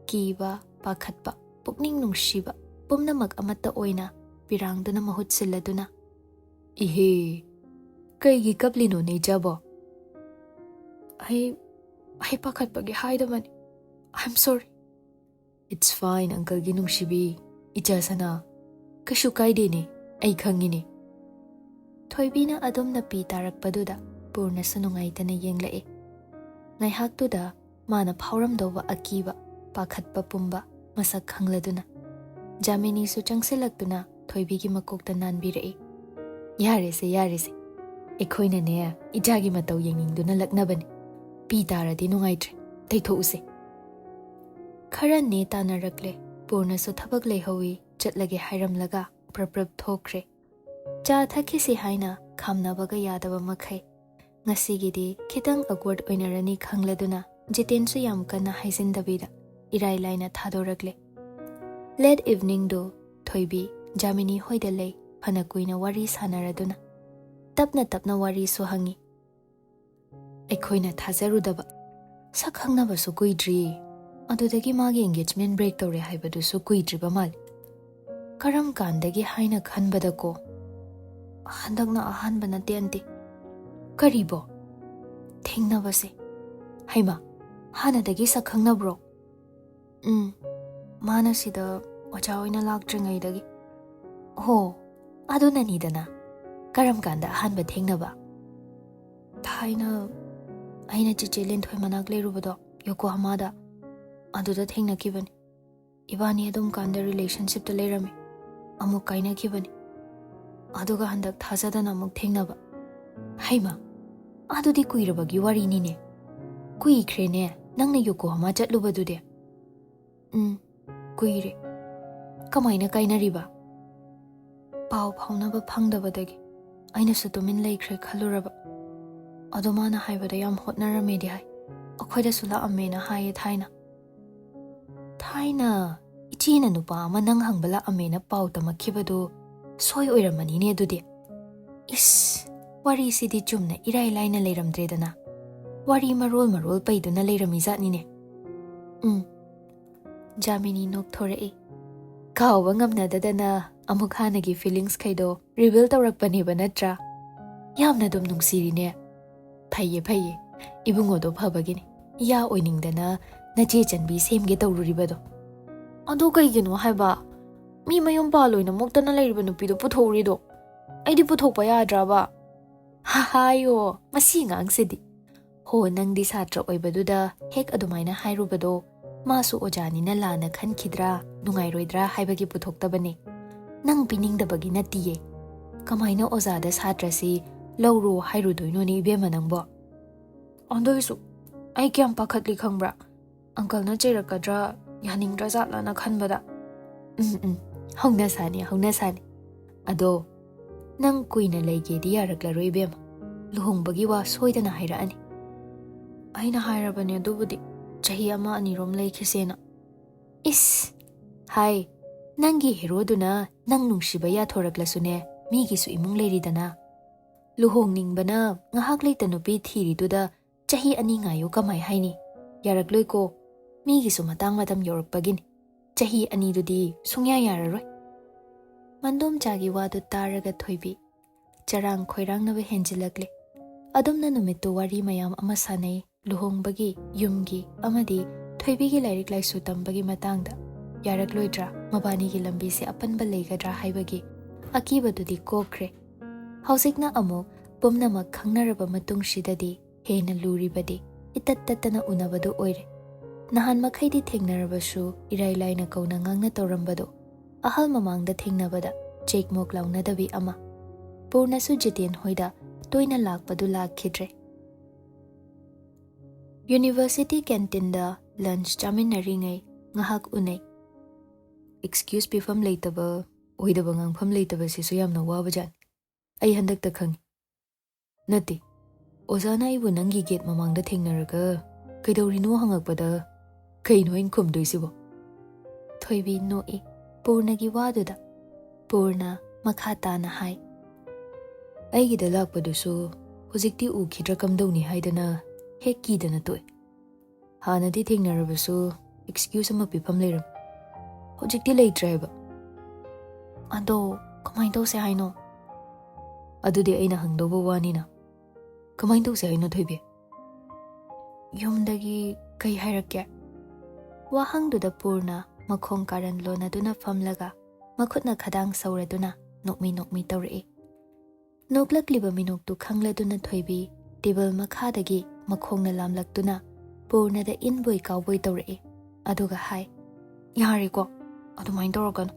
ꯀꯤꯕ, ꯄꯥꯈꯠꯄ, ꯄꯨꯛꯅꯤꯡ ꯅꯨꯡꯁꯤꯕ ꯄꯨꯝꯅꯃꯛ ꯑꯃꯠꯇ ꯑꯣꯏꯅ ꯄꯤꯔꯥꯡꯗꯨꯅ ꯃꯍꯨꯠ ꯁꯤꯜꯂꯗꯨꯅ, "ꯏꯍꯦ, ꯀꯩꯒꯤ ꯀꯞꯂꯤꯅꯣ ꯅꯦ ꯏꯆꯥꯕꯣ?" "ꯑꯩ, ꯑꯩ ꯄꯥꯈꯠꯄꯒꯤ ꯍꯥꯏꯗꯕꯅꯤ꯫ I'm sorry." "It's fine, uncleꯒꯤ ꯅꯨꯡꯁꯤꯕꯤ, ꯏꯆꯥ ꯁꯅꯥ꯫ ꯀꯩꯁꯨ ꯀꯥꯏꯗꯦꯅꯦ, ꯑꯩ ꯈꯪꯉꯤꯅꯦ꯫" ꯊꯣꯏꯕꯤꯅ ꯑꯗꯨꯝꯅ ꯄꯤ ꯇꯥꯔꯛꯄꯗꯨꯗ ꯄꯨꯔꯅꯁꯨ ꯅꯨꯡꯉꯥꯏꯇꯅ ꯌꯦꯡꯂꯛꯏ꯫ ꯉꯥꯏꯍꯥꯛꯇꯨꯗ ꯃꯥꯅ ꯐꯥꯎꯔꯝꯗꯧꯕ ꯑꯀꯤꯕ, ꯄꯥꯈꯠꯄ ꯄꯨꯝꯕ ꯃꯁꯛ ꯈꯪꯂꯗꯨꯅ꯫ ꯖꯥꯃꯤꯅꯤꯁꯨ ꯆꯪꯁꯤꯜꯂꯛꯇꯨꯅ ꯊꯣꯏꯕꯤꯒꯤ ꯃꯀꯣꯛꯇ ꯅꯥꯟꯕꯤꯔꯛꯏ꯫ "ꯌꯥꯔꯦꯁꯦ, ꯌꯥꯔꯦꯁꯦ꯫ ꯑꯩꯈꯣꯏꯅꯅꯦ, ꯏꯆꯥꯒꯤ ꯃꯇꯧ ꯌꯦꯡꯅꯤꯡꯗꯨꯅ ꯂꯛꯅꯕꯅꯤ꯫ ꯄꯤ ꯇꯥꯔꯗꯤ ꯅꯨꯡꯉꯥꯏꯇ꯭ꯔꯦ꯫ ꯇꯩꯊꯣꯛꯎꯁꯦ꯫" ꯈꯔ ꯅꯦ ꯇꯥꯅꯔꯛꯂꯦ꯫ ꯄꯨꯔꯅꯁꯨ ꯊꯕꯛ ꯂꯩꯍꯧꯋꯤ, ꯆꯠꯂꯒꯦ ꯍꯥꯏꯔꯝꯂꯒ ꯄ꯭ꯔꯞ ꯄ꯭ꯔꯞ ꯊꯣꯛꯈ꯭ꯔꯦ꯫ ꯆꯥ ꯊꯛꯈꯤꯁꯤ ꯍꯥꯏꯅ ꯈꯥꯝꯅꯕꯒ ꯌꯥꯗꯕ ꯃꯈꯩ꯫ ꯉꯁꯤꯒꯤꯗꯤ ꯈꯤꯇꯪ awkward ꯑꯣꯏꯅꯔꯅꯤ ꯈꯪꯂꯗꯨꯅ ꯖꯤꯇꯦꯟꯁꯨ ꯌꯥꯝ ꯀꯟꯅ ꯍꯥꯏꯖꯤꯟꯗꯕꯤꯗ ꯏꯔꯥꯏ ꯂꯥꯏꯅ ꯊꯥꯗꯣꯔꯛꯂꯦ꯫ Late eveningꯗꯨ ꯊꯣꯏꯕꯤ ꯖꯥꯃꯤꯅꯤ ꯍꯣꯏꯗ ꯂꯩ꯫ ꯐꯅ ꯀꯨꯏꯅ ꯋꯥꯔꯤ ꯁꯥꯟꯅꯔꯗꯨꯅ ꯇꯞꯅ ꯇꯞꯅ ꯋꯥꯔꯤꯁꯨ ꯍꯪꯉꯤ꯫ ꯑꯩꯈꯣꯏꯅ ꯊꯥꯖꯔꯨꯗꯕ꯫ ꯁꯛ ꯈꯪꯅꯕꯁꯨ ꯀꯨꯏꯗ꯭ꯔꯤ꯫ ꯑꯗꯨꯗꯒꯤ ꯃꯥꯒꯤ engagement break ꯇꯧꯔꯦ ꯍꯥꯏꯕꯗꯨꯁꯨ ꯀꯨꯏꯗ꯭ꯔꯤꯕ ꯃꯥꯜꯂꯤ꯫ ꯀꯔꯝ ꯀꯥꯟꯗꯒꯤ ꯍꯥꯏꯅ ꯈꯟꯕꯗꯀꯣ꯫ ꯍꯟꯗꯛꯅ ꯑꯍꯥꯟꯕ ꯅꯠꯇꯦ ꯑꯟꯇꯤ꯫ ꯀꯔꯤꯕꯣ? ꯊꯦꯡꯅꯕꯁꯦ꯫ ꯍꯩꯃꯥ, ꯍꯥꯟꯅꯗꯒꯤ ꯁꯛ ꯈꯪꯅꯕ꯭ꯔꯣ? ꯎꯝ, ꯃꯥꯅ ꯁꯤꯗ ꯑꯣꯖꯥ ꯑꯣꯏꯅ ꯂꯥꯛꯇ꯭ꯔꯤꯉꯩꯗꯒꯤ꯫ ꯍꯣ, ꯑꯗꯨꯅꯅꯤꯗꯅ꯫ ꯀꯔꯝ ꯀꯥꯟꯗ ꯑꯍꯥꯟꯕ ꯊꯦꯡꯅꯕ? ꯊꯥꯏꯅ ꯑꯩꯅ ꯆꯤꯆꯦ ꯂꯤꯟꯊꯣꯏ ꯃꯅꯥꯛ ꯂꯩꯔꯨꯕꯗꯣ, ꯌꯣꯀꯣꯍꯥꯃꯥꯗ, ꯑꯗꯨꯗ ꯊꯦꯡꯅꯈꯤꯕꯅꯤ꯫ ꯏꯕꯥꯅꯤ ꯑꯗꯨꯝ ꯀꯥꯟꯗ relationshipꯇ ꯂꯩꯔꯝꯃꯤ꯫ ꯑꯃꯨꯛ ꯀꯥꯏꯅꯈꯤꯕꯅꯤ꯫ ꯑꯗꯨꯒ ꯍꯟꯗꯛ ꯊꯥꯖꯗꯅ ꯑꯃꯨꯛ ꯊꯦꯡꯅꯕ꯫ ꯍꯩꯃꯥ, ꯑꯗꯨꯗꯤ ꯀꯨꯏꯔꯕꯒꯤ ꯋꯥꯔꯤꯅꯤꯅꯦ꯫ ꯀꯨꯏꯈ꯭ꯔꯦꯅꯦ ꯅꯪꯅ ꯌꯣꯀꯣꯍꯥꯃꯥ ꯆꯠꯂꯨꯕꯗꯨꯗꯤ꯫ ꯎꯝ, ꯀꯨꯏꯔꯦ꯫ ꯀꯃꯥꯏꯅ ꯀꯥꯏꯅꯔꯤꯕ? ꯄꯥꯎ ꯐꯥꯎꯅꯕ ꯐꯪꯗꯕꯗꯒꯤ꯫ ꯑꯩꯅꯁꯨ ꯇꯨꯃꯤꯟ ꯂꯩꯈ꯭ꯔꯦ ꯈꯜꯂꯨꯔꯕ꯫ ꯑꯗꯣ ꯃꯥꯅ ꯍꯥꯏꯕꯗ ꯌꯥꯝ ꯍꯣꯠꯅꯔꯝꯃꯦꯗꯤ ꯍꯥꯏ꯫ ꯑꯩꯈꯣꯏꯗꯁꯨ ꯂꯥꯛꯑꯝꯃꯦꯅ ꯍꯥꯏꯌꯦ ꯊꯥꯏꯅ꯫ ꯊꯥꯏꯅ ꯏꯆꯦꯅ ꯅꯨꯄꯥ ꯑꯃ ꯅꯪ ꯍꯪꯕ ꯂꯥꯛꯑꯝꯃꯦꯅ ꯄꯥꯎ ꯇꯝꯃꯛꯈꯤꯕꯗꯨ ꯁꯣꯏ ꯑꯣꯏꯔꯝꯃꯅꯤꯅꯦ ꯑꯗꯨꯗꯤ꯫ ꯏꯁ, ꯋꯥꯔꯤꯁꯤꯗꯤ ꯆꯨꯝꯅ ꯏꯔꯥꯏ ꯂꯥꯏꯅ ꯂꯩꯔꯝꯗ꯭ꯔꯦꯗꯅ꯫ ꯋꯥꯔꯤ ꯃꯔꯣꯜ ꯃꯔꯣꯜ ꯄꯩꯗꯨꯅ ꯂꯩꯔꯝꯃꯤꯖꯥꯠꯅꯤꯅꯦ꯫ ꯎꯝ꯫ ꯖꯥꯃꯤꯅꯤ ꯅꯣꯛꯊꯣꯔꯛꯏ꯫ ꯀꯥꯎꯕ ꯉꯝꯅꯗꯗꯅ ꯑꯃꯨꯛ ꯍꯥꯟꯅꯒꯤ feelingsꯈꯩꯗꯣ reveal ꯇꯧꯔꯛꯄꯅꯦꯕ ꯅꯠꯇ꯭ꯔꯥ? ꯌꯥꯝꯅ ꯑꯗꯨꯝ ꯅꯨꯡꯁꯤꯔꯤꯅꯦ꯫ ꯐꯩꯌꯦ, ꯐꯩꯌꯦ꯫ ꯏꯕꯨꯡꯉꯣꯗꯣ ꯐꯕꯒꯤꯅꯤ꯫ ꯏꯌꯥ ꯑꯣꯏꯅꯤꯡꯗꯅ ꯅꯆꯦ ꯆꯟꯕꯤ ꯁꯦꯝꯒꯦ ꯇꯧꯔꯨꯔꯤꯕꯗꯣ꯫ ꯑꯗꯣ ꯀꯩꯒꯤꯅꯣ ꯍꯥꯏꯕ? ꯃꯤ ꯃꯌꯨꯝ ꯄꯥꯜꯂꯣꯏꯅ ꯃꯨꯛꯇꯅ ꯂꯩꯔꯤꯕ ꯅꯨꯄꯤꯗꯣ ꯄꯨꯊꯣꯛꯎꯔꯤꯗꯣ꯫ ꯑꯩꯗꯤ ꯄꯨꯊꯣꯛꯄ ꯌꯥꯗ꯭ꯔꯕ? ꯍꯥꯏꯌꯣ, ꯃꯁꯤ ꯑꯉꯥꯡꯁꯤꯗꯤ꯫ ꯍꯣ, ꯅꯪꯗꯤ ꯁꯥꯇ꯭ꯔ ꯑꯣꯏꯕꯗꯨꯗ ꯍꯦꯛ ꯑꯗꯨꯃꯥꯏꯅ ꯍꯥꯏꯔꯨꯕꯗꯣ ꯃꯥꯁꯨ ꯑꯣꯖꯥꯅꯤꯅ ꯂꯥꯟꯅ ꯈꯟꯈꯤꯗ꯭ꯔꯥ, ꯅꯨꯡꯉꯥꯏꯔꯣꯏꯗ꯭ꯔꯥ ꯍꯥꯏꯕꯒꯤ ꯄꯨꯊꯣꯛꯇꯕꯅꯦ꯫ ꯅꯪ ꯄꯤꯅꯤꯡꯗꯕꯒꯤ ꯅꯠꯇꯤꯌꯦ꯫ ꯀꯃꯥꯏꯅ ꯑꯣꯖꯥꯗ ꯁꯥꯇ꯭ꯔꯁꯤ ꯂꯧꯔꯣ ꯍꯥꯏꯔꯨꯗꯣꯏꯅꯣꯅꯦ ꯏꯕꯦꯝꯃ ꯅꯪꯕꯣ? ꯑꯗꯨꯏꯁꯨ ꯑꯩ ꯀꯌꯥꯝ ꯄꯥꯈꯠꯂꯤ ꯈꯪꯕ꯭ꯔꯥ? ꯑꯪꯀꯜꯅ ꯆꯩꯔꯛꯀꯗ꯭ꯔꯥ, ꯌꯥꯅꯤꯡꯗ꯭ꯔꯥ ꯖꯥꯠꯂꯅ ꯈꯟꯕꯗ꯫ ꯎꯝ, ꯎꯝ, ꯍꯧꯅꯁꯥꯅꯤ, ꯍꯧꯅꯁꯥꯅꯤ꯫ ꯑꯗꯣ ꯅꯪ ꯀꯨꯏꯅ ꯂꯩꯒꯦꯗꯤ ꯌꯥꯔꯛꯂꯔꯣꯏ ꯏꯕꯦꯝꯃ꯫ ꯂꯨꯍꯣꯡꯕꯒꯤ ꯋꯥ ꯁꯣꯏꯗꯅ ꯍꯥꯏꯔꯛꯑꯅꯤ꯫ ꯑꯩꯅ ꯍꯥꯏꯔꯕꯅꯦ ꯑꯗꯨꯕꯨꯗꯤ, ꯆꯍꯤ ꯑꯃ ꯑꯅꯤꯔꯣꯝ ꯂꯩꯈꯤꯁꯦꯅ꯫ ꯏꯁ! ꯍꯥꯏ, ꯅꯪꯒꯤ ꯍꯦꯔꯣꯗꯨꯅ ꯅꯪ ꯅꯨꯡꯁꯤꯕ ꯌꯥꯊꯣꯔꯛꯂꯁꯨꯅꯦ, ꯃꯤꯒꯤꯁꯨ ꯏꯃꯨꯡ ꯂꯩꯔꯤꯗꯅ꯫ ꯂꯨꯍꯣꯡꯅꯤꯡꯕꯅ ꯉꯥꯏꯍꯥꯛ ꯂꯩꯇ ꯅꯨꯄꯤ ꯊꯤꯔꯤꯗꯨꯗ ꯆꯍꯤ ꯑꯅꯤ ꯉꯥꯏꯌꯨ ꯀꯃꯥꯏ ꯍꯥꯏꯅꯤ? ꯌꯥꯔꯛꯂꯣꯏꯀꯣ꯫ ꯃꯤꯒꯤꯁꯨ ꯃꯇꯥꯡ ꯃꯇꯝ ꯌꯧꯔꯛꯄꯒꯤꯅꯤ꯫ ꯆꯍꯤ ꯑꯅꯤꯗꯨꯗꯤ ꯁꯨꯡꯌꯥ ꯌꯥꯔꯔꯣꯏ꯫ ꯃꯟꯗꯣꯝꯆꯥꯒꯤ ꯋꯥꯗꯨ ꯇꯥꯔꯒ ꯊꯣꯏꯕꯤ ꯆꯔꯥꯡ ꯈꯣꯏꯔꯥꯡꯅꯕ ꯍꯦꯟꯖꯤꯜꯂꯛꯂꯦ꯫ ꯑꯗꯨꯝꯅ ꯅꯨꯃꯤꯠꯇꯨ ꯋꯥꯔꯤ ꯃꯌꯥꯝ ꯑꯃ ꯁꯥꯟꯅꯩ꯫ ꯂꯨꯍꯣꯡꯕꯒꯤ, ꯌꯨꯝꯒꯤ ꯑꯃꯗꯤ ꯊꯣꯏꯕꯤꯒꯤ ꯂꯥꯏꯔꯤꯛ ꯂꯥꯏꯁꯨ ꯇꯝꯕꯒꯤ ꯃꯇꯥꯡꯗ꯫ ꯌꯥꯔꯛꯂꯣꯏꯗ꯭ꯔꯥ, ꯃꯕꯥꯅꯤꯒꯤ ꯂꯝꯕꯤꯁꯦ ꯑꯄꯟꯕ ꯂꯩꯒꯗ꯭ꯔꯥ ꯍꯥꯏꯕꯒꯤ ꯑꯀꯤꯕꯗꯨꯗꯤ ꯀꯣꯛꯈ꯭ꯔꯦ꯫ ꯍꯧꯖꯤꯛꯅ ꯑꯃꯨꯛ ꯄꯨꯝꯅꯃꯛ ꯈꯪꯅꯔꯕ ꯃꯇꯨꯡꯁꯤꯗꯗꯤ ꯍꯦꯟꯅ ꯂꯨꯔꯤꯕꯗꯤ ꯏꯇꯠ ꯇꯠꯇꯅ ꯎꯅꯕꯗꯨ ꯑꯣꯏꯔꯦ꯫ ꯅꯍꯥꯟ ꯃꯈꯩꯗꯤ ꯊꯦꯡꯅꯔꯕꯁꯨ ꯏꯔꯥꯏ ꯂꯥꯏꯅ ꯀꯧꯅ ꯉꯥꯡꯅ ꯇꯧꯔꯝꯕꯗꯨ ꯑꯍꯜ ꯃꯃꯥꯡꯗ ꯊꯦꯡꯅꯕꯗ ꯆꯦꯛꯃꯣꯛ ꯂꯥꯎꯅꯗꯕꯤ ꯑꯃ꯫ ꯄꯨꯔꯅꯁꯨ ꯖꯤꯇꯦꯟ ꯍꯣꯏꯗ ꯇꯣꯏꯅ ꯂꯥꯛꯄꯗꯨ ꯂꯥꯛꯈꯤꯗ꯭ꯔꯦ꯫ ꯌꯨꯅꯤꯚꯔꯁꯤꯇꯤ ꯀꯦꯟꯇꯤꯟꯗ ꯂꯟꯆ ꯆꯥꯃꯤꯟꯅꯔꯤꯉꯩ ꯉꯥꯏꯍꯥꯛ ꯎꯅꯩ꯫ ꯑꯦꯛꯁꯀ꯭ꯌꯨꯁ ꯄꯤꯐꯝ ꯂꯩꯇꯕ, ꯑꯣꯏꯗꯕ ꯉꯥꯡꯐꯝ ꯂꯩꯇꯕꯁꯤꯁꯨ ꯌꯥꯝꯅ ꯋꯥꯕꯖꯥꯠꯅꯤ꯫ ꯑꯩ ꯍꯟꯗꯛꯇ ꯈꯪꯉꯤ꯫ ꯅꯠꯇꯦ, ꯑꯣꯖꯥꯅ ꯑꯩꯕꯨ ꯅꯪꯒꯤ ꯒꯦꯠ ꯃꯃꯥꯡꯗ ꯊꯦꯡꯅꯔꯒ "ꯀꯩꯗꯧꯔꯤꯅꯣ?" ꯍꯪꯉꯛꯄꯗ ꯀꯩꯅꯣ ꯑꯩꯅ ꯈꯨꯝꯗꯣꯏꯁꯤꯕꯣ? ꯊꯣꯏꯕꯤ ꯅꯣꯛꯏ ꯄꯨꯔꯅꯒꯤ ꯋꯥꯗꯨꯗ꯫ ꯄꯨꯔꯅ ꯃꯈꯥ ꯇꯥꯅ ꯍꯥꯏ, "ꯑꯩꯒꯤꯗ ꯂꯥꯛꯄꯗꯨꯁꯨ ꯍꯧꯖꯤꯛꯇꯤ ꯎꯈꯤꯗ꯭ꯔꯥ ꯀꯝꯗꯧꯅꯤ ꯍꯥꯏꯗꯅ ꯍꯦꯛ ꯀꯤꯗꯅ ꯇꯣꯛꯑꯦ꯫ ꯍꯥꯟꯅꯗꯤ ꯊꯦꯡꯅꯔꯕꯁꯨ ꯑꯦꯛꯁꯀ꯭ꯌꯨꯁ ꯑꯃ ꯄꯤꯐꯝ ꯂꯩꯔꯝꯃꯤ꯫ ꯍꯧꯖꯤꯛꯇꯤ ꯂꯩꯇ꯭ꯔꯦ ꯍꯥꯏꯕ꯫" "ꯑꯗꯣ ꯀꯃꯥꯏꯅ ꯇꯧꯁꯦ ꯍꯥꯏꯅꯣ?" "ꯑꯗꯨꯗꯤ ꯑꯩꯅ ꯍꯪꯗꯧꯕ ꯋꯥꯅꯤꯅ꯫ ꯀꯃꯥꯏꯅ ꯇꯧꯁꯦ ꯍꯥꯏꯅꯣ ꯊꯣꯏꯕꯤ?" "ꯌꯨꯝꯗꯒꯤ ꯀꯩ ꯍꯥꯏꯔꯛꯀꯦ?" ꯋꯥꯍꯪꯗꯨꯗ ꯄꯨꯔꯅ ꯃꯈꯣꯡ ꯀꯥꯔꯟ ꯂꯣꯟꯅꯗꯨꯅ ꯐꯝꯂꯒ ꯃꯈꯨꯠꯅ ꯈꯗꯥꯡ ꯁꯧꯔꯗꯨꯅ ꯅꯣꯛꯃꯤ ꯅꯣꯛꯃꯤ ꯇꯧꯔꯛꯏ꯫ ꯅꯣꯛꯂꯛꯂꯤꯕ ꯃꯤꯅꯣꯛꯇꯨ ꯈꯪꯂꯗꯨꯅ ꯊꯣꯏꯕꯤ ꯇꯦꯕꯜ ꯃꯈꯥꯗꯒꯤ ꯃꯈꯣꯡꯅ ꯂꯥꯝꯂꯛꯇꯨꯅ ꯄꯨꯔꯅꯗ ꯏꯟꯕꯣꯏ ꯀꯥꯎꯕꯣꯏ ꯇꯧꯔꯛꯏ꯫ ꯑꯗꯨꯒ ꯍꯥꯏ, "ꯌꯥꯔꯦꯀꯣ, ꯑꯗꯨꯃꯥꯏꯅ ꯇꯧꯔꯛꯀꯅꯨ꯫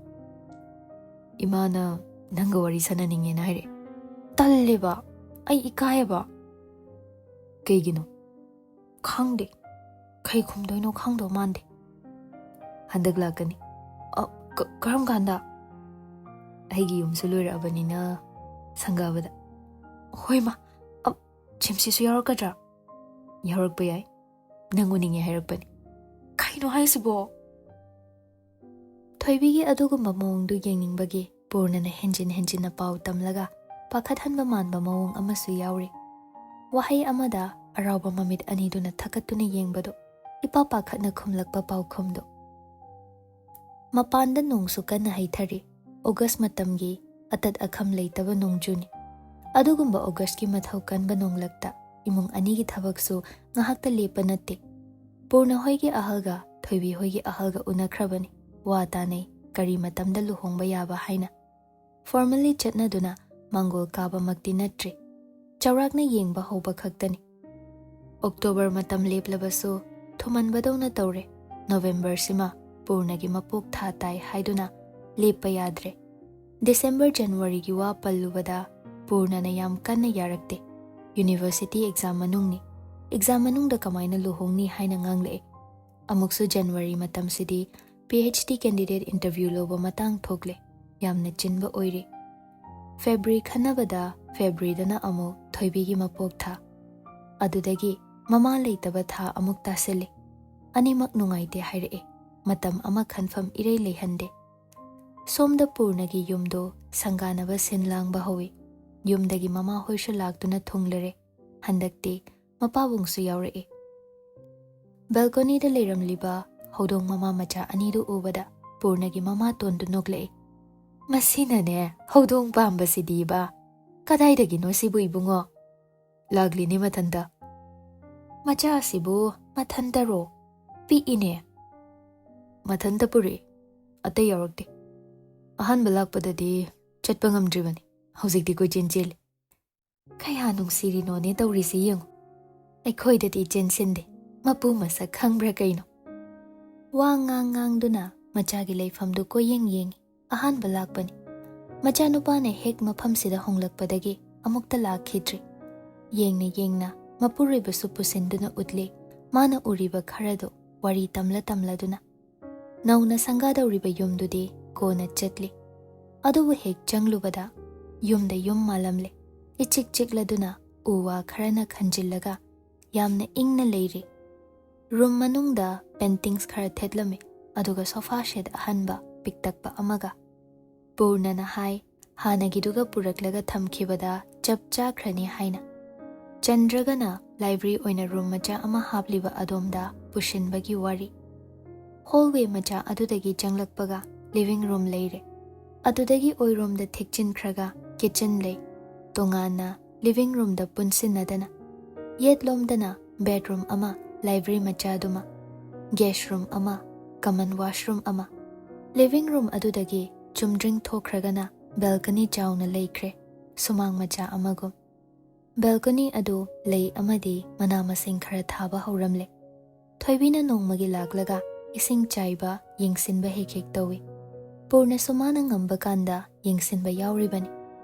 ꯏꯃꯥꯅ ꯅꯪꯒ ꯋꯥꯔꯤ ꯁꯥꯟꯅꯅꯤꯡꯉꯦꯅ ꯍꯥꯏꯔꯛꯑꯦ꯫ ꯇꯜꯂꯦꯕ, ꯑꯩ ꯏꯀꯥꯏꯌꯦꯕ꯫ ꯀꯩꯒꯤꯅꯣ?" "ꯈꯪꯗꯦ, ꯀꯩ ꯈꯨꯝꯗꯣꯏꯅꯣ ꯈꯪꯗꯧ ꯃꯥꯟꯗꯦ꯫ ꯍꯟꯗꯛ ꯂꯥꯛꯀꯅꯤ꯫" "ꯑ, ꯀ-, ꯀꯔꯝ ꯀꯥꯟꯗ?" "ꯑꯩꯒꯤ ꯌꯨꯝꯁꯨ ꯂꯣꯏꯔꯛꯑꯕꯅꯤꯅ ꯁꯪꯒꯥꯕꯗ꯫" "ꯍꯣꯏ ꯃꯥ, ꯑ, ꯁꯤꯝꯁꯤꯁꯨ ꯌꯥꯎꯔꯛꯀꯗ꯭ꯔꯥ?" "ꯌꯥꯎꯔꯛꯄ ꯌꯥꯏ, ꯅꯪ ꯎꯅꯤꯡꯉꯦ ꯍꯥꯏꯔꯛꯄꯅꯤ꯫" "ꯀꯩꯅꯣ ꯍꯥꯏꯁꯤꯕꯣ?" ꯊꯣꯏꯕꯤꯒꯤ ꯑꯗꯨꯒꯨꯝꯕ ꯃꯑꯣꯡꯗꯨ ꯌꯦꯡꯅꯤꯡꯕꯒꯤ ꯄꯨꯔꯅꯅ ꯍꯦꯟꯖꯤꯟ ꯍꯦꯟꯖꯤꯟꯅ ꯄꯥꯎ ꯇꯝꯂꯒ ꯄꯥꯈꯠꯍꯟꯕ ꯃꯥꯟꯕ ꯃꯑꯣꯡ ꯑꯃꯁꯨ ꯌꯥꯎꯔꯤ꯫ ꯋꯥꯍꯩ ꯑꯃꯗ ꯑꯔꯥꯎꯕ ꯃꯃꯤꯠ ꯑꯅꯤꯗꯨꯅ ꯊꯛꯀꯠꯇꯨꯅ ꯌꯦꯡꯕꯗꯨ, ꯏꯄꯥ ꯄꯥꯈꯠꯅ ꯈꯨꯝꯂꯛꯄ ꯄꯥꯎꯈꯨꯝꯗꯨ꯫ ꯃꯄꯥꯟꯗ ꯅꯣꯡꯁꯨ ꯀꯟꯅ ꯍꯩꯊꯔꯤ꯫ ꯑꯣꯒꯁ ꯃꯇꯝꯒꯤ ꯑꯇꯠ ꯑꯈꯝ ꯂꯩꯇꯕ ꯅꯣꯡꯖꯨꯅꯤ꯫ ꯑꯗꯨꯒꯨꯝꯕ ꯑꯣꯒꯁꯀꯤ ꯃꯊꯧ ꯀꯟꯕ ꯅꯣꯡꯂꯛꯇ ꯏꯃꯨꯡ ꯑꯅꯤꯒꯤ ꯊꯕꯛꯁꯨ ꯉꯥꯏꯍꯥꯛꯇ ꯂꯦꯞꯄ ꯅꯠꯇꯦ꯫ ꯄꯨꯔꯅ ꯍꯣꯏꯒꯤ ꯑꯍꯜꯒ ꯊꯣꯏꯕꯤ ꯍꯣꯏꯒꯤ ꯑꯍꯜꯒ ꯎꯅꯈ꯭ꯔꯕꯅꯤ꯫ ꯋꯥ ꯇꯥꯅꯩ, ꯀꯔꯤ ꯃꯇꯝꯗ ꯂꯨꯍꯣꯡꯕ ꯌꯥꯕ ꯍꯥꯏꯅ꯫ ꯐꯣꯔꯃꯦꯜꯂꯤ ꯆꯠꯅꯗꯨꯅ ꯃꯥꯡꯒꯣꯜ ꯀꯥꯕꯃꯛꯇꯤ ꯅꯠꯇ꯭ꯔꯤ꯫ ꯆꯥꯎꯔꯥꯛꯅ ꯌꯦꯡꯕ ꯍꯧꯕ ꯈꯛꯇꯅꯤ꯫ ꯑꯣꯛꯇꯣꯕꯔ ꯃꯇꯝ ꯂꯦꯞꯂꯕꯁꯨ ꯊꯨꯃꯟꯕꯗꯧꯅ ꯇꯧꯔꯦ꯫ ꯅꯣꯕꯦꯝꯕꯔꯁꯤꯃ ꯄꯨꯔꯅꯒꯤ ꯃꯄꯣꯛ ꯊꯥ ꯇꯥꯏ ꯍꯥꯏꯗꯨꯅ ꯂꯦꯞꯄ ꯌꯥꯗ꯭ꯔꯦ꯫ ꯗꯤꯁꯦꯝꯕꯔ, ꯖꯅꯋꯥꯔꯤꯒꯤ ꯋꯥ ꯄꯜꯂꯨꯕꯗ ꯄꯨꯔꯅꯅ ꯌꯥꯝ ꯀꯟꯅ ꯌꯥꯔꯛꯇꯦ꯫ ꯌꯨꯅꯤꯚꯔꯁꯤꯇꯤ ꯑꯦꯛꯖꯥꯝ ꯃꯅꯨꯡꯅꯤ꯫ ꯑꯦꯛꯖꯥꯝ ꯃꯅꯨꯡꯗ ꯀꯃꯥꯏꯅ ꯂꯨꯍꯣꯡꯅꯤ ꯍꯥꯏꯅ ꯉꯥꯡꯂꯛꯑꯦ꯫ ꯑꯃꯨꯛꯁꯨ ꯖꯅꯋꯥꯔꯤ ꯃꯇꯝꯁꯤꯗꯤ P H D candidate interview ꯂꯧꯕ ꯃꯇꯥꯡ ꯊꯣꯛꯂꯦ꯫ ꯌꯥꯝꯅ ꯆꯤꯟꯕ ꯑꯣꯏꯔꯤ꯫ ꯐꯦꯕ꯭ꯔꯤ ꯈꯟꯅꯕꯗ ꯐꯦꯕ꯭ꯔꯤꯗꯅ ꯑꯃꯨꯛ ꯊꯣꯏꯕꯤꯒꯤ ꯃꯄꯣꯛ ꯊꯥ꯫ ꯑꯗꯨꯗꯒꯤ ꯃꯃꯥ ꯂꯩꯇꯕ ꯊꯥ ꯑꯃꯨꯛ ꯇꯥꯁꯤꯜꯂꯦ꯫ ꯑꯅꯤꯃꯛ ꯅꯨꯡꯉꯥꯏꯇꯦ ꯍꯥꯏꯔꯛꯑꯦ꯫ ꯃꯇꯝ ꯑꯃ ꯈꯟꯐꯝ ꯏꯔꯩ ꯂꯩꯍꯟꯗꯦ꯫ ꯁꯣꯝꯗ ꯄꯨꯔꯅꯒꯤ ꯌꯨꯝꯗꯣ ꯁꯪꯒꯥꯅꯕ ꯁꯤꯟ ꯂꯥꯡꯕ ꯍꯧꯏ꯫ ꯌꯨꯝꯗꯒꯤ ꯃꯃꯥ ꯍꯣꯏꯁꯨ ꯂꯥꯛꯇꯨꯅ ꯊꯨꯡꯂꯔꯦ꯫ ꯍꯟꯗꯛꯇꯤ ꯃꯄꯥꯕꯨꯡꯁꯨ ꯌꯥꯎꯔꯛꯏ꯫ ꯕꯦꯜꯀꯣꯅꯤꯗ ꯂꯩꯔꯝꯂꯤꯕ ꯍꯧꯗꯣꯡ ꯃꯃꯥ ꯃꯆꯥ ꯑꯅꯤꯗꯨ ꯎꯕꯗ ꯄꯨꯔꯅꯒꯤ ꯃꯃꯥꯇꯣꯟꯗꯨ ꯅꯣꯛꯂꯛꯏ꯫ "ꯃꯁꯤꯅꯅꯦ ꯍꯧꯗꯣꯡ ꯄꯥꯝꯕꯁꯤꯗꯤꯕ꯫ ꯀꯗꯥꯏꯗꯒꯤꯅꯣ ꯁꯤꯕꯨ ꯏꯕꯨꯡꯉꯣ?" "ꯂꯥꯛꯂꯤꯅꯦ ꯃꯊꯟꯇ꯫" "ꯃꯆꯥ ꯑꯁꯤꯕꯨ ꯃꯊꯟꯇꯔꯣ? ꯄꯤꯛꯏꯅꯦ꯫" "ꯃꯊꯟꯇ ꯄꯨꯔꯛꯏ, ꯑꯇꯩ ꯌꯥꯎꯔꯛꯇꯦ꯫ ꯑꯍꯥꯟꯕ ꯂꯥꯛꯄꯗꯗꯤ ꯆꯠꯄ ꯉꯝꯗ꯭ꯔꯤꯕꯅꯤ, ꯍꯧꯖꯤꯛꯇꯤ ꯀꯣꯏꯆꯦꯟ ꯆꯦꯜꯂꯤ꯫ ꯀꯌꯥ ꯅꯨꯡꯁꯤꯔꯤꯅꯣꯅꯦ ꯇꯧꯔꯤꯁꯤ ꯌꯦꯡꯉꯨ꯫ ꯑꯩꯈꯣꯏꯗꯗꯤ ꯆꯦꯟꯁꯤꯟꯗꯦ, ꯃꯄꯨ ꯃꯁꯛ ꯈꯪꯕ꯭ꯔꯥ ꯀꯩꯅꯣ?" ꯋꯥ ꯉꯥꯡ ꯉꯥꯡꯗꯨꯅ ꯃꯆꯥꯒꯤ ꯂꯩꯐꯝꯗꯨ ꯀꯣꯏꯌꯦꯡ ꯌꯦꯡꯉꯤ꯫ ꯑꯍꯥꯟꯕ ꯂꯥꯛꯄꯅꯤ꯫ ꯃꯆꯥꯅꯨꯄꯥꯅ ꯍꯦꯛ ꯃꯐꯝꯁꯤꯗ ꯍꯣꯡꯂꯛꯄꯗꯒꯤ ꯑꯃꯨꯛꯇ ꯂꯥꯛꯈꯤꯗ꯭ꯔꯤ꯫ ꯌꯦꯡꯅ ꯌꯦꯡꯅ ꯃꯄꯨꯔꯣꯏꯕꯁꯨ ꯄꯨꯁꯤꯟꯗꯨꯅ ꯎꯠꯂꯤ꯫ ꯃꯥꯅ ꯎꯔꯤꯕ ꯈꯔꯗꯨ ꯋꯥꯔꯤ ꯇꯝꯂ ꯇꯝꯂꯗꯨꯅ꯫ ꯅꯧꯅ ꯁꯪꯒꯥꯗꯧꯔꯤꯕ ꯌꯨꯝꯗꯨꯗꯤ ꯀꯣꯟꯅ ꯆꯠꯂꯤ꯫ ꯑꯗꯨꯕꯨ ꯍꯦꯛ ꯆꯪꯂꯨꯕꯗ ꯌꯨꯝꯗ ꯌꯨꯝ ꯃꯥꯜꯂꯝꯂꯦ꯫ ꯏꯆꯤꯛ ꯆꯤꯛꯂꯗꯨꯅ ꯎ ꯋꯥ ꯈꯔꯅ ꯈꯟꯖꯤꯜꯂꯒ ꯌꯥꯝꯅ ꯏꯪꯅ ꯂꯩꯔꯤ꯫ ꯔꯨꯝ ꯃꯅꯨꯡꯗ ꯄꯦꯟꯇꯤꯡꯁ ꯈꯔ ꯊꯦꯠꯂꯝꯃꯤ, ꯑꯗꯨꯒ ꯁꯣꯐꯥ ꯁꯦꯠ ꯑꯍꯟꯕ ꯄꯤꯛꯇꯛꯄ ꯑꯃꯒ꯫ ꯄꯨꯔꯅꯅ ꯍꯥꯏ, ꯍꯥꯟꯅꯒꯤꯗꯨꯒ ꯄꯨꯔꯛꯂꯒ ꯊꯝꯈꯤꯕꯗ ꯆꯞ ꯆꯥꯈ꯭ꯔꯅꯤ ꯍꯥꯏꯅ꯫ ꯆꯟꯗ꯭ꯔꯒꯅ ꯂꯥꯏꯕ꯭ꯔꯦꯔꯤ ꯑꯣꯏꯅ ꯔꯨꯝ ꯃꯆꯥ ꯑꯃ ꯍꯥꯞꯂꯤꯕ ꯑꯗꯣꯝꯗ ꯄꯨꯁꯤꯟꯕꯒꯤ ꯋꯥꯔꯤ꯫ ꯍꯣꯜꯋꯦ ꯃꯆꯥ ꯑꯗꯨꯗꯒꯤ ꯆꯪꯂꯛꯄꯒ ꯂꯤꯚꯤꯡ ꯔꯨꯝ ꯂꯩꯔꯦ꯫ ꯑꯗꯨꯗꯒꯤ ꯑꯣꯏꯔꯣꯝꯗ ꯊꯦꯛꯆꯤꯟꯈ꯭ꯔꯒ ꯀꯤꯆꯟ ꯂꯩ꯫ ꯇꯣꯉꯥꯟꯅ ꯂꯤꯚꯤꯡ ꯔꯨꯝꯗ ꯄꯨꯟꯁꯤꯟꯅꯗꯅ꯫ ꯌꯦꯠꯂꯣꯝꯗꯅ ꯕꯦꯗꯔꯨꯝ ꯑꯃ, ꯂꯥꯏꯕ꯭ꯔꯦꯔꯤ ꯃꯆꯥꯗꯨꯃ, ꯒꯦꯁ ꯔꯨꯝ ꯑꯃ, ꯀꯃꯟ ꯋꯥꯁꯔꯨꯝ ꯑꯃ꯫ ꯂꯤꯚꯤꯡ ꯔꯨꯝ ꯑꯗꯨꯗꯒꯤ ꯆꯨꯝꯗ꯭ꯔꯤꯡ ꯊꯣꯛꯈ꯭ꯔꯒꯅ ꯕꯦꯜꯀꯅꯤ ꯆꯥꯎꯅ ꯂꯩꯈ꯭ꯔꯦ, ꯁꯨꯃꯥꯡ ꯃꯆꯥ ꯑꯃꯒꯨꯝ꯫ ꯕꯦꯜꯀꯅꯤ ꯑꯗꯨ ꯂꯩ ꯑꯃꯗꯤ ꯃꯅꯥ ꯃꯁꯤꯡ ꯈꯔ ꯊꯥꯕ ꯍꯧꯔꯝꯂꯦ꯫ ꯊꯣꯏꯕꯤꯅ ꯅꯣꯡꯃꯒꯤ ꯂꯥꯛꯂꯒ ꯏꯁꯤꯡ ꯆꯥꯏꯕ, ꯌꯦꯡꯁꯤꯟꯕ ꯍꯦꯛ ꯍꯦꯛ ꯇꯧꯏ꯫ ꯄꯨꯔꯅꯁꯨ ꯃꯥꯅ ꯉꯝꯕ ꯀꯥꯟꯗ ꯌꯦꯡꯁꯤꯟꯕ ꯌꯥꯎꯔꯤꯕꯅꯤ꯫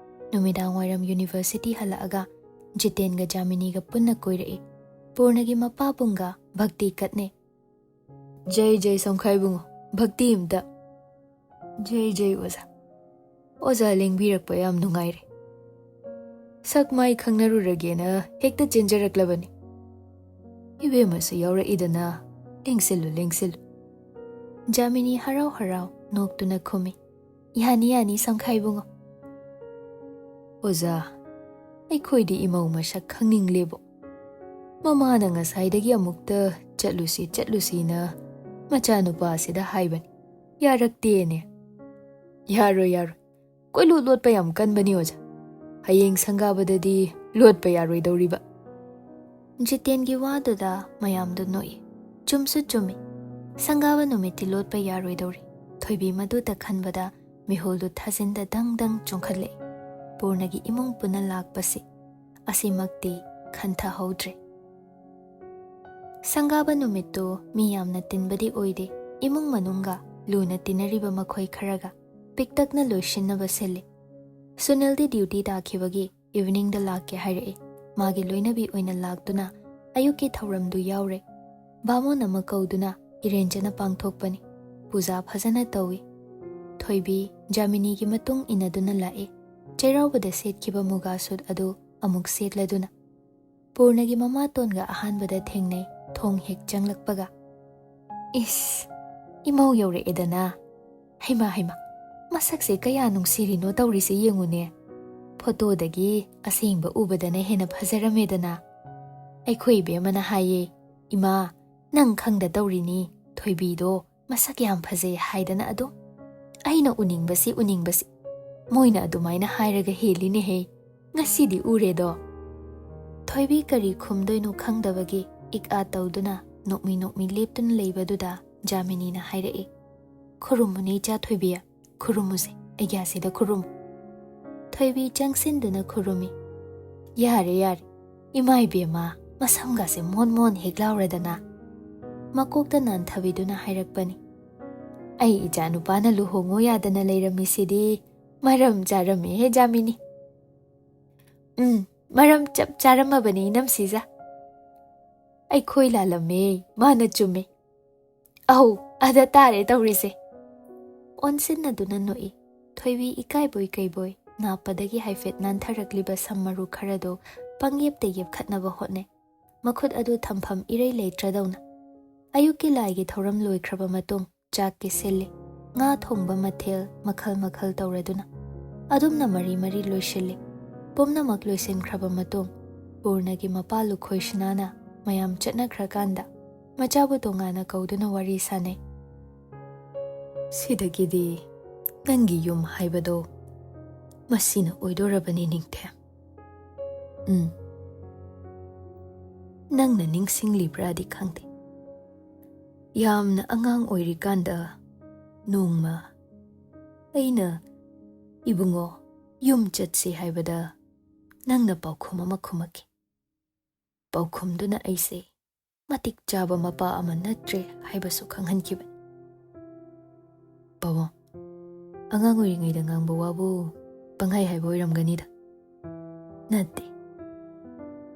ꯅꯨꯃꯤꯗꯥꯡ ꯋꯥꯏꯔꯝ ꯌꯨꯅꯤꯚꯔꯁꯤꯇꯤ ꯍꯜꯂꯛꯑꯒ ꯖꯤꯇꯦꯟꯒ ꯖꯥꯃꯤꯅꯤꯒ ꯄꯨꯟꯅ ꯀꯣꯏꯔꯛꯏ꯫ ꯄꯨꯔꯅꯒꯤ ꯃꯄꯥꯕꯨꯡꯒ ꯚꯛꯇꯤ ꯀꯠꯅꯩ꯫ "ꯖꯩ ꯖꯩ ꯁꯝꯈꯥꯏꯕꯨꯡꯉꯣ, ꯚꯛꯇꯤ ꯑꯝꯇ꯫" "ꯖꯩ ꯖꯩ ꯑꯣꯖꯥ꯫ ꯑꯣꯖꯥ ꯂꯦꯡꯕꯤꯔꯛꯄ ꯌꯥꯝ ꯅꯨꯡꯉꯥꯏꯔꯦ꯫ ꯁꯛ ꯃꯥꯏ ꯈꯪꯅꯔꯨꯔꯒꯦꯅ ꯍꯦꯛꯇ ꯆꯦꯟꯖꯔꯛꯂꯕꯅꯤ꯫ ꯏꯕꯦꯝꯃꯁꯨ ꯌꯥꯎꯔꯛꯏꯗꯅ, ꯂꯦꯡꯁꯤꯜꯂꯨ, ꯂꯦꯡꯁꯤꯜꯂꯨ꯫" ꯖꯥꯃꯤꯅꯤ ꯍꯔꯥꯎ ꯍꯔꯥꯎ ꯅꯣꯛꯇꯨꯅ ꯈꯨꯝꯃꯤ꯫ "ꯌꯥꯅꯤ, ꯌꯥꯅꯤ, ꯁꯝꯈꯥꯏꯕꯨꯡꯉꯣ꯫" "ꯑꯣꯖꯥ, ꯑꯩꯈꯣꯏꯗꯤ ꯏꯃꯧ ꯃꯁꯛ ꯈꯪꯅꯤꯡꯂꯦꯕꯣ꯫ ꯃꯃꯥꯅ ꯉꯁꯥꯏꯗꯒꯤ ꯑꯃꯨꯛꯇ ꯆꯠꯂꯨꯁꯤ, ꯆꯠꯂꯨꯁꯤꯅ ꯃꯆꯥꯅꯨꯄꯥꯁꯤꯗ ꯍꯥꯏꯕꯅꯤ꯫ ꯌꯥꯔꯛꯇꯦꯅꯦ꯫" "ꯌꯥꯔꯣꯏ, ꯌꯥꯔꯣꯏ꯫ ꯀꯣꯏꯂꯣꯠ ꯂꯣꯠꯄ ꯌꯥꯝ ꯀꯟꯕꯅꯤ, ꯑꯣꯖꯥ꯫ ꯍꯌꯦꯡ ꯁꯪꯒꯥꯕꯗꯗꯤ ꯂꯣꯠꯄ ꯌꯥꯔꯣꯏꯗꯧꯔꯤꯕ꯫" ꯖꯤꯇꯦꯟꯒꯤ ꯋꯥꯗꯨꯗ ꯃꯌꯥꯝꯗꯨ ꯅꯣꯛꯏ꯫ ꯆꯨꯝꯁꯨ ꯆꯨꯝꯃꯤ꯫ ꯁꯪꯒꯥꯕ ꯅꯨꯃꯤꯠꯇꯤ ꯂꯣꯠꯄ ꯌꯥꯔꯣꯏꯗꯧꯔꯤ꯫ ꯊꯣꯏꯕꯤ ꯃꯗꯨꯇ ꯈꯟꯕꯗ ꯃꯤꯍꯨꯜꯗꯨ ꯊꯥꯖꯤꯟꯗ ꯗꯪ ꯗꯪ ꯆꯣꯡꯈꯠꯂꯛꯏ꯫ ꯄꯨꯔꯅꯒꯤ ꯏꯃꯨꯡ ꯄꯨꯟꯅ ꯂꯥꯛꯄꯁꯤ ꯑꯁꯤꯃꯛꯇꯤ ꯈꯟꯊꯍꯧꯗ꯭ꯔꯦ꯫ ꯁꯪꯒꯥꯕ ꯅꯨꯃꯤꯠꯇꯨ ꯃꯤ ꯌꯥꯝꯅ ꯇꯤꯟꯕꯗꯤ ꯑꯣꯏꯗꯦ꯫ ꯏꯃꯨꯡ ꯃꯅꯨꯡꯒ ꯂꯨꯅ ꯇꯤꯟꯅꯔꯤꯕ ꯃꯈꯣꯏ ꯈꯔꯒ ꯄꯤꯛꯇꯛꯅ ꯂꯣꯏꯁꯤꯟꯅꯕ ꯁꯤꯜꯂꯤ꯫ ꯁꯨꯅꯤꯜꯗꯤ ꯗ꯭ꯌꯨꯇꯤ ꯇꯥꯈꯤꯕꯒꯤ ꯏꯚꯤꯅꯤꯡꯗ ꯂꯥꯛꯀꯦ ꯍꯥꯏꯔꯛꯏ꯫ ꯃꯥꯒꯤ ꯂꯣꯏꯅꯕꯤ ꯑꯣꯏꯅ ꯂꯥꯛꯇꯨꯅ ꯑꯌꯨꯛꯀꯤ ꯊꯧꯔꯝꯗꯨ ꯌꯥꯎꯔꯦ꯫ ꯕꯥꯃꯣꯟ ꯑꯃ ꯀꯧꯗꯨꯅ ꯏꯔꯦꯟꯖꯅ ꯄꯥꯡꯊꯣꯛꯄꯅꯤ꯫ ꯄꯨꯖꯥ ꯐꯖꯅ ꯇꯧꯏ꯫ ꯊꯣꯏꯕꯤ ꯖꯥꯃꯤꯅꯤꯒꯤ ꯃꯇꯨꯡ ꯏꯟꯅꯗꯨꯅ ꯂꯥꯛꯏ꯫ ꯆꯩꯔꯥꯎꯕꯗ ꯁꯦꯠꯈꯤꯕ ꯃꯨꯒꯥ ꯁꯨꯠ ꯑꯗꯨ ꯑꯃꯨꯛ ꯁꯦꯠꯂꯗꯨꯅ꯫ ꯄꯨꯔꯅꯒꯤ ꯃꯃꯥꯇꯣꯟꯒ ꯑꯍꯥꯟꯕꯗ ꯊꯦꯡꯅꯩ, ꯊꯣꯡ ꯍꯦꯛ ꯆꯪꯂꯛꯄꯒ꯫ "ꯏꯁ, ꯏꯃꯧ ꯌꯧꯔꯛꯑꯦꯗꯅ꯫ ꯍꯩꯃꯥ, ꯍꯩꯃꯥ, ꯃꯁꯛꯁꯦ ꯀꯌꯥ ꯅꯨꯡꯁꯤꯔꯤꯅꯣ ꯇꯧꯔꯤꯁꯦ ꯌꯦꯡꯉꯨꯅꯦ꯫ ꯐꯣꯇꯣꯗꯒꯤ ꯑꯁꯦꯡꯕ ꯎꯕꯗꯅ ꯍꯦꯟꯅ ꯐꯖꯔꯝꯃꯦꯗꯅ꯫ ꯑꯩꯈꯣꯏ ꯏꯕꯦꯝꯃꯅ ꯍꯥꯏꯌꯦ, 'ꯏꯃꯥ, ꯅꯪ ꯈꯪꯗ ꯇꯧꯔꯤꯅꯤ, ꯊꯣꯏꯕꯤꯗꯣ ꯃꯁꯛ ꯌꯥꯝ ꯐꯖꯩ' ꯍꯥꯏꯗꯅ ꯑꯗꯨꯝ꯫ ꯑꯩꯅ ꯎꯅꯤꯡꯕꯁꯤ, ꯎꯅꯤꯡꯕꯁꯤ꯫ ꯃꯣꯏꯅ ꯑꯗꯨꯃꯥꯏꯅ ꯍꯥꯏꯔꯒ ꯍꯦꯜꯂꯤꯅꯦꯍꯦ꯫ ꯉꯁꯤꯗꯤ ꯎꯔꯦꯗꯣ꯫" ꯊꯣꯏꯕꯤ ꯀꯔꯤ ꯈꯨꯝꯗꯣꯏꯅꯣ ꯈꯪꯗꯕꯒꯤ ꯏꯛ ꯑꯥ ꯇꯧꯗꯨꯅ ꯅꯣꯛꯃꯤ ꯅꯣꯛꯃꯤ ꯂꯦꯞꯇꯨꯅ ꯂꯩꯕꯗꯨꯗ ꯖꯥꯃꯤꯅꯤꯅ ꯍꯥꯏꯔꯛꯏ, "ꯈꯨꯔꯨꯝꯃꯨꯅꯦ ꯏꯆꯥ ꯊꯣꯏꯕꯤ, ꯈꯨꯔꯨꯝꯃꯨꯁꯦ, ꯑꯩꯒꯤ ꯑꯁꯤꯗ ꯈꯨꯔꯨꯝꯃꯨ꯫" ꯊꯣꯏꯕꯤ ꯆꯪꯁꯤꯟꯗꯨꯅ ꯈꯨꯔꯨꯝꯃꯤ꯫ "ꯌꯥꯔꯦ, ꯌꯥꯔꯦ, ꯏꯃꯥ ꯏꯕꯦꯝꯃ, ꯃꯁꯝꯒꯁꯦ ꯃꯣꯟ ꯃꯣꯟ ꯍꯦꯛ ꯂꯥꯎꯔꯗꯅ꯫" ꯃꯀꯣꯛꯇ ꯅꯥꯟꯊꯕꯤꯗꯨꯅ ꯍꯥꯏꯔꯛꯄꯅꯤ꯫ "ꯑꯩ ꯏꯆꯥ ꯅꯨꯄꯥꯅ ꯂꯨꯍꯣꯡꯉꯣ ꯌꯥꯗꯅ ꯂꯩꯔꯝꯃꯤꯁꯤꯗꯤ ꯃꯔꯝ ꯆꯥꯔꯝꯃꯦꯍꯦ ꯖꯥꯃꯤꯅꯤ꯫" "ꯎꯝ, ꯃꯔꯝ ꯆꯞ ꯆꯥꯔꯝꯃꯕꯅꯤ ꯏꯅꯝꯁꯤꯖ꯫ ꯑꯩꯈꯣꯏ ꯂꯥꯜꯂꯝꯃꯦ, ꯃꯥꯅ ꯆꯨꯝꯃꯦ꯫ ꯑꯧ, ꯑꯗ ꯇꯥꯔꯦ ꯇꯧꯔꯤꯁꯦ꯫" ꯑꯣꯟꯁꯤꯟꯅꯗꯨꯅ ꯅꯣꯛꯏ꯫ ꯊꯣꯏꯕꯤ ꯏꯀꯥꯏꯕꯣꯏ ꯀꯩꯕꯣꯏ ꯅꯥꯞꯄꯗꯒꯤ ꯍꯥꯏꯐꯦꯠ ꯅꯥꯟꯊꯔꯛꯂꯤꯕ ꯁꯝ ꯃꯔꯨ ꯈꯔꯗꯣ ꯄꯪꯌꯦꯞꯇ ꯌꯦꯞꯈꯠꯅꯕ ꯍꯣꯠꯅꯩ꯫ ꯃꯈꯨꯠ ꯑꯗꯨ ꯊꯝꯐꯝ ꯏꯔꯩ ꯂꯩꯇ꯭ꯔꯗꯧꯅ꯫ ꯑꯌꯨꯛꯀꯤ ꯂꯥꯏꯒꯤ ꯊꯧꯔꯝ ꯂꯣꯏꯈ꯭ꯔꯕ ꯃꯇꯨꯡ ꯆꯥꯛꯀꯤ ꯁꯤꯜꯂꯤ꯫ ꯉꯥ ꯊꯣꯡꯕ ꯃꯊꯦꯜ ꯃꯈꯜ ꯃꯈꯜ ꯇꯧꯔꯗꯨꯅ꯫ ꯑꯗꯨꯝꯅ ꯃꯔꯤ ꯃꯔꯤ ꯂꯣꯏꯁꯤꯜꯂꯤ꯫ ꯄꯨꯝꯅꯃꯛ ꯂꯣꯏꯁꯤꯟꯈ꯭ꯔꯕ ꯃꯇꯨꯡ ꯄꯨꯔꯅꯒꯤ ꯃꯄꯥ ꯂꯨꯈꯣꯏ ꯁꯅꯥꯅ ꯃꯌꯥꯝ ꯆꯠꯅꯈ꯭ꯔꯀꯥꯟꯗ ꯃꯆꯥꯕꯨ ꯇꯣꯉꯥꯟꯅ ꯀꯧꯗꯨꯅ ꯋꯥꯔꯤ ꯁꯥꯅꯩ꯫ "ꯁꯤꯗꯒꯤꯗꯤ ꯅꯪꯒꯤ ꯌꯨꯝ ꯍꯥꯏꯕꯗꯣ ꯃꯁꯤꯅ ꯑꯣꯏꯗꯣꯔꯕꯅꯤ, ꯅꯤꯡꯊꯦꯝ꯫ ꯎꯝ꯫ ꯅꯪꯅ ꯅꯤꯡꯁꯤꯡꯂꯤꯕ꯭ꯔꯥꯗꯤ ꯈꯪꯗꯦ꯫ ꯌꯥꯝꯅ ꯑꯉꯥꯡ ꯑꯣꯏꯔꯤꯀꯥꯟꯗ ꯅꯣꯡꯃ ꯑꯩꯅ, 'ꯏꯕꯨꯡꯉꯣ, ꯌꯨꯝ ꯆꯠꯁꯤ' ꯍꯥꯏꯕꯗ ꯅꯪꯅ ꯄꯥꯎꯈꯨꯝ ꯑꯃ ꯈꯨꯝꯃꯛꯈꯤ꯫ ꯄꯥꯎꯈꯨꯝꯗꯨꯅ ꯑꯩꯁꯦ ꯃꯇꯤꯛ ꯆꯥꯕ ꯃꯄꯥ ꯑꯃ ꯅꯠꯇ꯭ꯔꯦ ꯍꯥꯏꯕꯁꯨ ꯈꯪꯍꯟꯈꯤꯕꯅꯤ꯫ ꯑꯉꯥꯡ ꯑꯣꯏꯔꯤꯉꯩꯗ ꯉꯥꯡꯕ ꯋꯥꯕꯨ ꯄꯪꯍꯥꯏ ꯍꯥꯏꯕ ꯑꯣꯏꯔꯝꯒꯅꯤꯗ꯫ ꯅꯠꯇꯦ꯫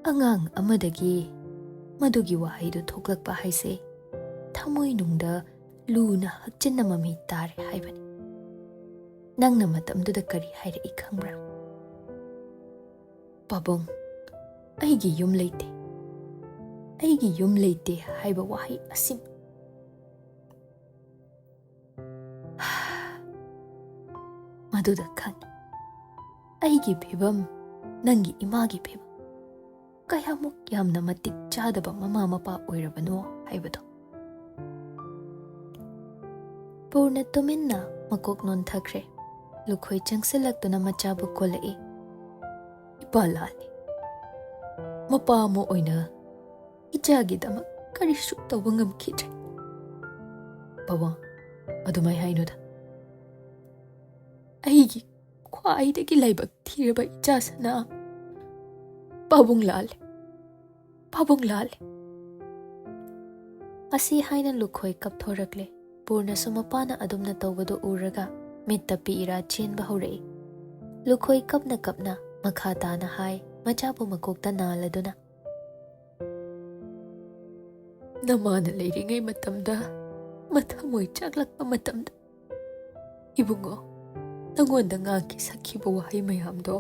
ꯑꯉꯥꯡ ꯑꯃꯗꯒꯤ ꯃꯗꯨꯒꯤ ꯋꯥꯍꯩꯗꯨ ꯊꯣꯛꯂꯛꯄ ꯍꯥꯏꯁꯦ ꯊꯃꯣꯏꯅꯨꯡꯗ ꯂꯨꯅ ꯍꯛꯆꯤꯟꯅ ꯃꯃꯤ ꯇꯥꯔꯦ ꯍꯥꯏꯕꯅꯤ꯫ ꯅꯪꯅ ꯃꯇꯝꯗꯨꯗ ꯀꯔꯤ ꯍꯥꯏꯔꯛꯏ ꯈꯪꯕ꯭ꯔꯥ? "ꯄꯥꯕꯨꯡ, ꯑꯩꯒꯤ ꯌꯨꯝ ꯂꯩꯇꯦ꯫ ꯑꯩꯒꯤ ꯌꯨꯝ ꯂꯩꯇꯦ" ꯍꯥꯏꯕ ꯋꯥꯍꯩ ꯑꯁꯤꯅꯤ꯫ ꯃꯗꯨꯗ ꯈꯪꯏ, ꯑꯩꯒꯤ ꯐꯤꯕꯝ, ꯅꯪꯒꯤ ꯏꯃꯥꯒꯤ ꯐꯤꯕꯝ, ꯀꯌꯥꯃꯨꯛ ꯌꯥꯝꯅ ꯃꯇꯤꯛ ꯆꯥꯗꯕ ꯃꯃꯥ ꯃꯄꯥ ꯑꯣꯏꯔꯕꯅꯣ ꯍꯥꯏꯕꯗꯣ꯫ ꯄꯨꯔꯅ ꯇꯨꯃꯤꯟꯅ ꯃꯀꯣꯛ ꯅꯣꯟꯊꯈ꯭ꯔꯦ꯫ ꯂꯨꯈꯣꯏ ꯆꯪꯁꯤꯜꯂꯛꯇꯨꯅ ꯃꯆꯥꯕꯨ ꯀꯣꯜꯂꯛꯏ꯫ "ꯏꯄꯥ ꯂꯥꯜꯂꯦ꯫ ꯃꯄꯥ ꯑꯃ ꯑꯣꯏꯅ ꯏꯆꯥꯒꯤꯗꯃꯛ ꯀꯔꯤꯁꯨ ꯇꯧꯕ ꯉꯝꯈꯤꯗ꯭ꯔꯦ꯫" "ꯄꯥꯕꯨꯡ, ꯑꯗꯨꯃꯥꯏ ꯍꯥꯏꯅꯨꯗ꯫ ꯑꯩꯒꯤ ꯈ꯭ꯋꯥꯏꯗꯒꯤ ꯂꯥꯏꯕꯛ ꯊꯤꯔꯕ ꯏꯆꯥ ꯁꯅꯥ, ꯄꯥꯕꯨꯡ ꯂꯥꯜꯂꯦ, ꯄꯥꯕꯨꯡ ꯂꯥꯜꯂꯦ꯫" ꯑꯁꯤ ꯍꯥꯏꯅ ꯂꯨꯈꯣꯏ ꯀꯞꯊꯣꯔꯛꯂꯦ꯫ ꯄꯨꯔꯅꯁꯨ ꯃꯄꯥꯅ ꯑꯗꯨꯝꯅ ꯇꯧꯕꯗꯨ ꯎꯔꯒ ꯃꯤꯠꯇ ꯄꯤ ꯏꯔꯥ ꯆꯦꯟꯕ ꯍꯧꯔꯛꯏ꯫ ꯂꯨꯈꯣꯏ ꯀꯞꯅ ꯀꯞꯅ ꯃꯈꯥ ꯇꯥꯅ ꯍꯥꯏ, ꯃꯆꯥꯕꯨ ꯃꯀꯣꯛꯇ ꯅꯥꯜꯂꯗꯨꯅ, "ꯅꯃꯥꯅ ꯂꯩꯔꯤꯉꯩ ꯃꯇꯝꯗ, ꯃꯊꯃꯣꯏ ꯆꯥꯛꯂꯛꯄ ꯃꯇꯝꯗ, ꯏꯕꯨꯡꯉꯣ, ꯅꯉꯣꯟꯗ ꯉꯥꯡꯈꯤ ꯁꯛꯈꯤꯕ ꯋꯥꯍꯩ ꯃꯌꯥꯝꯗꯣ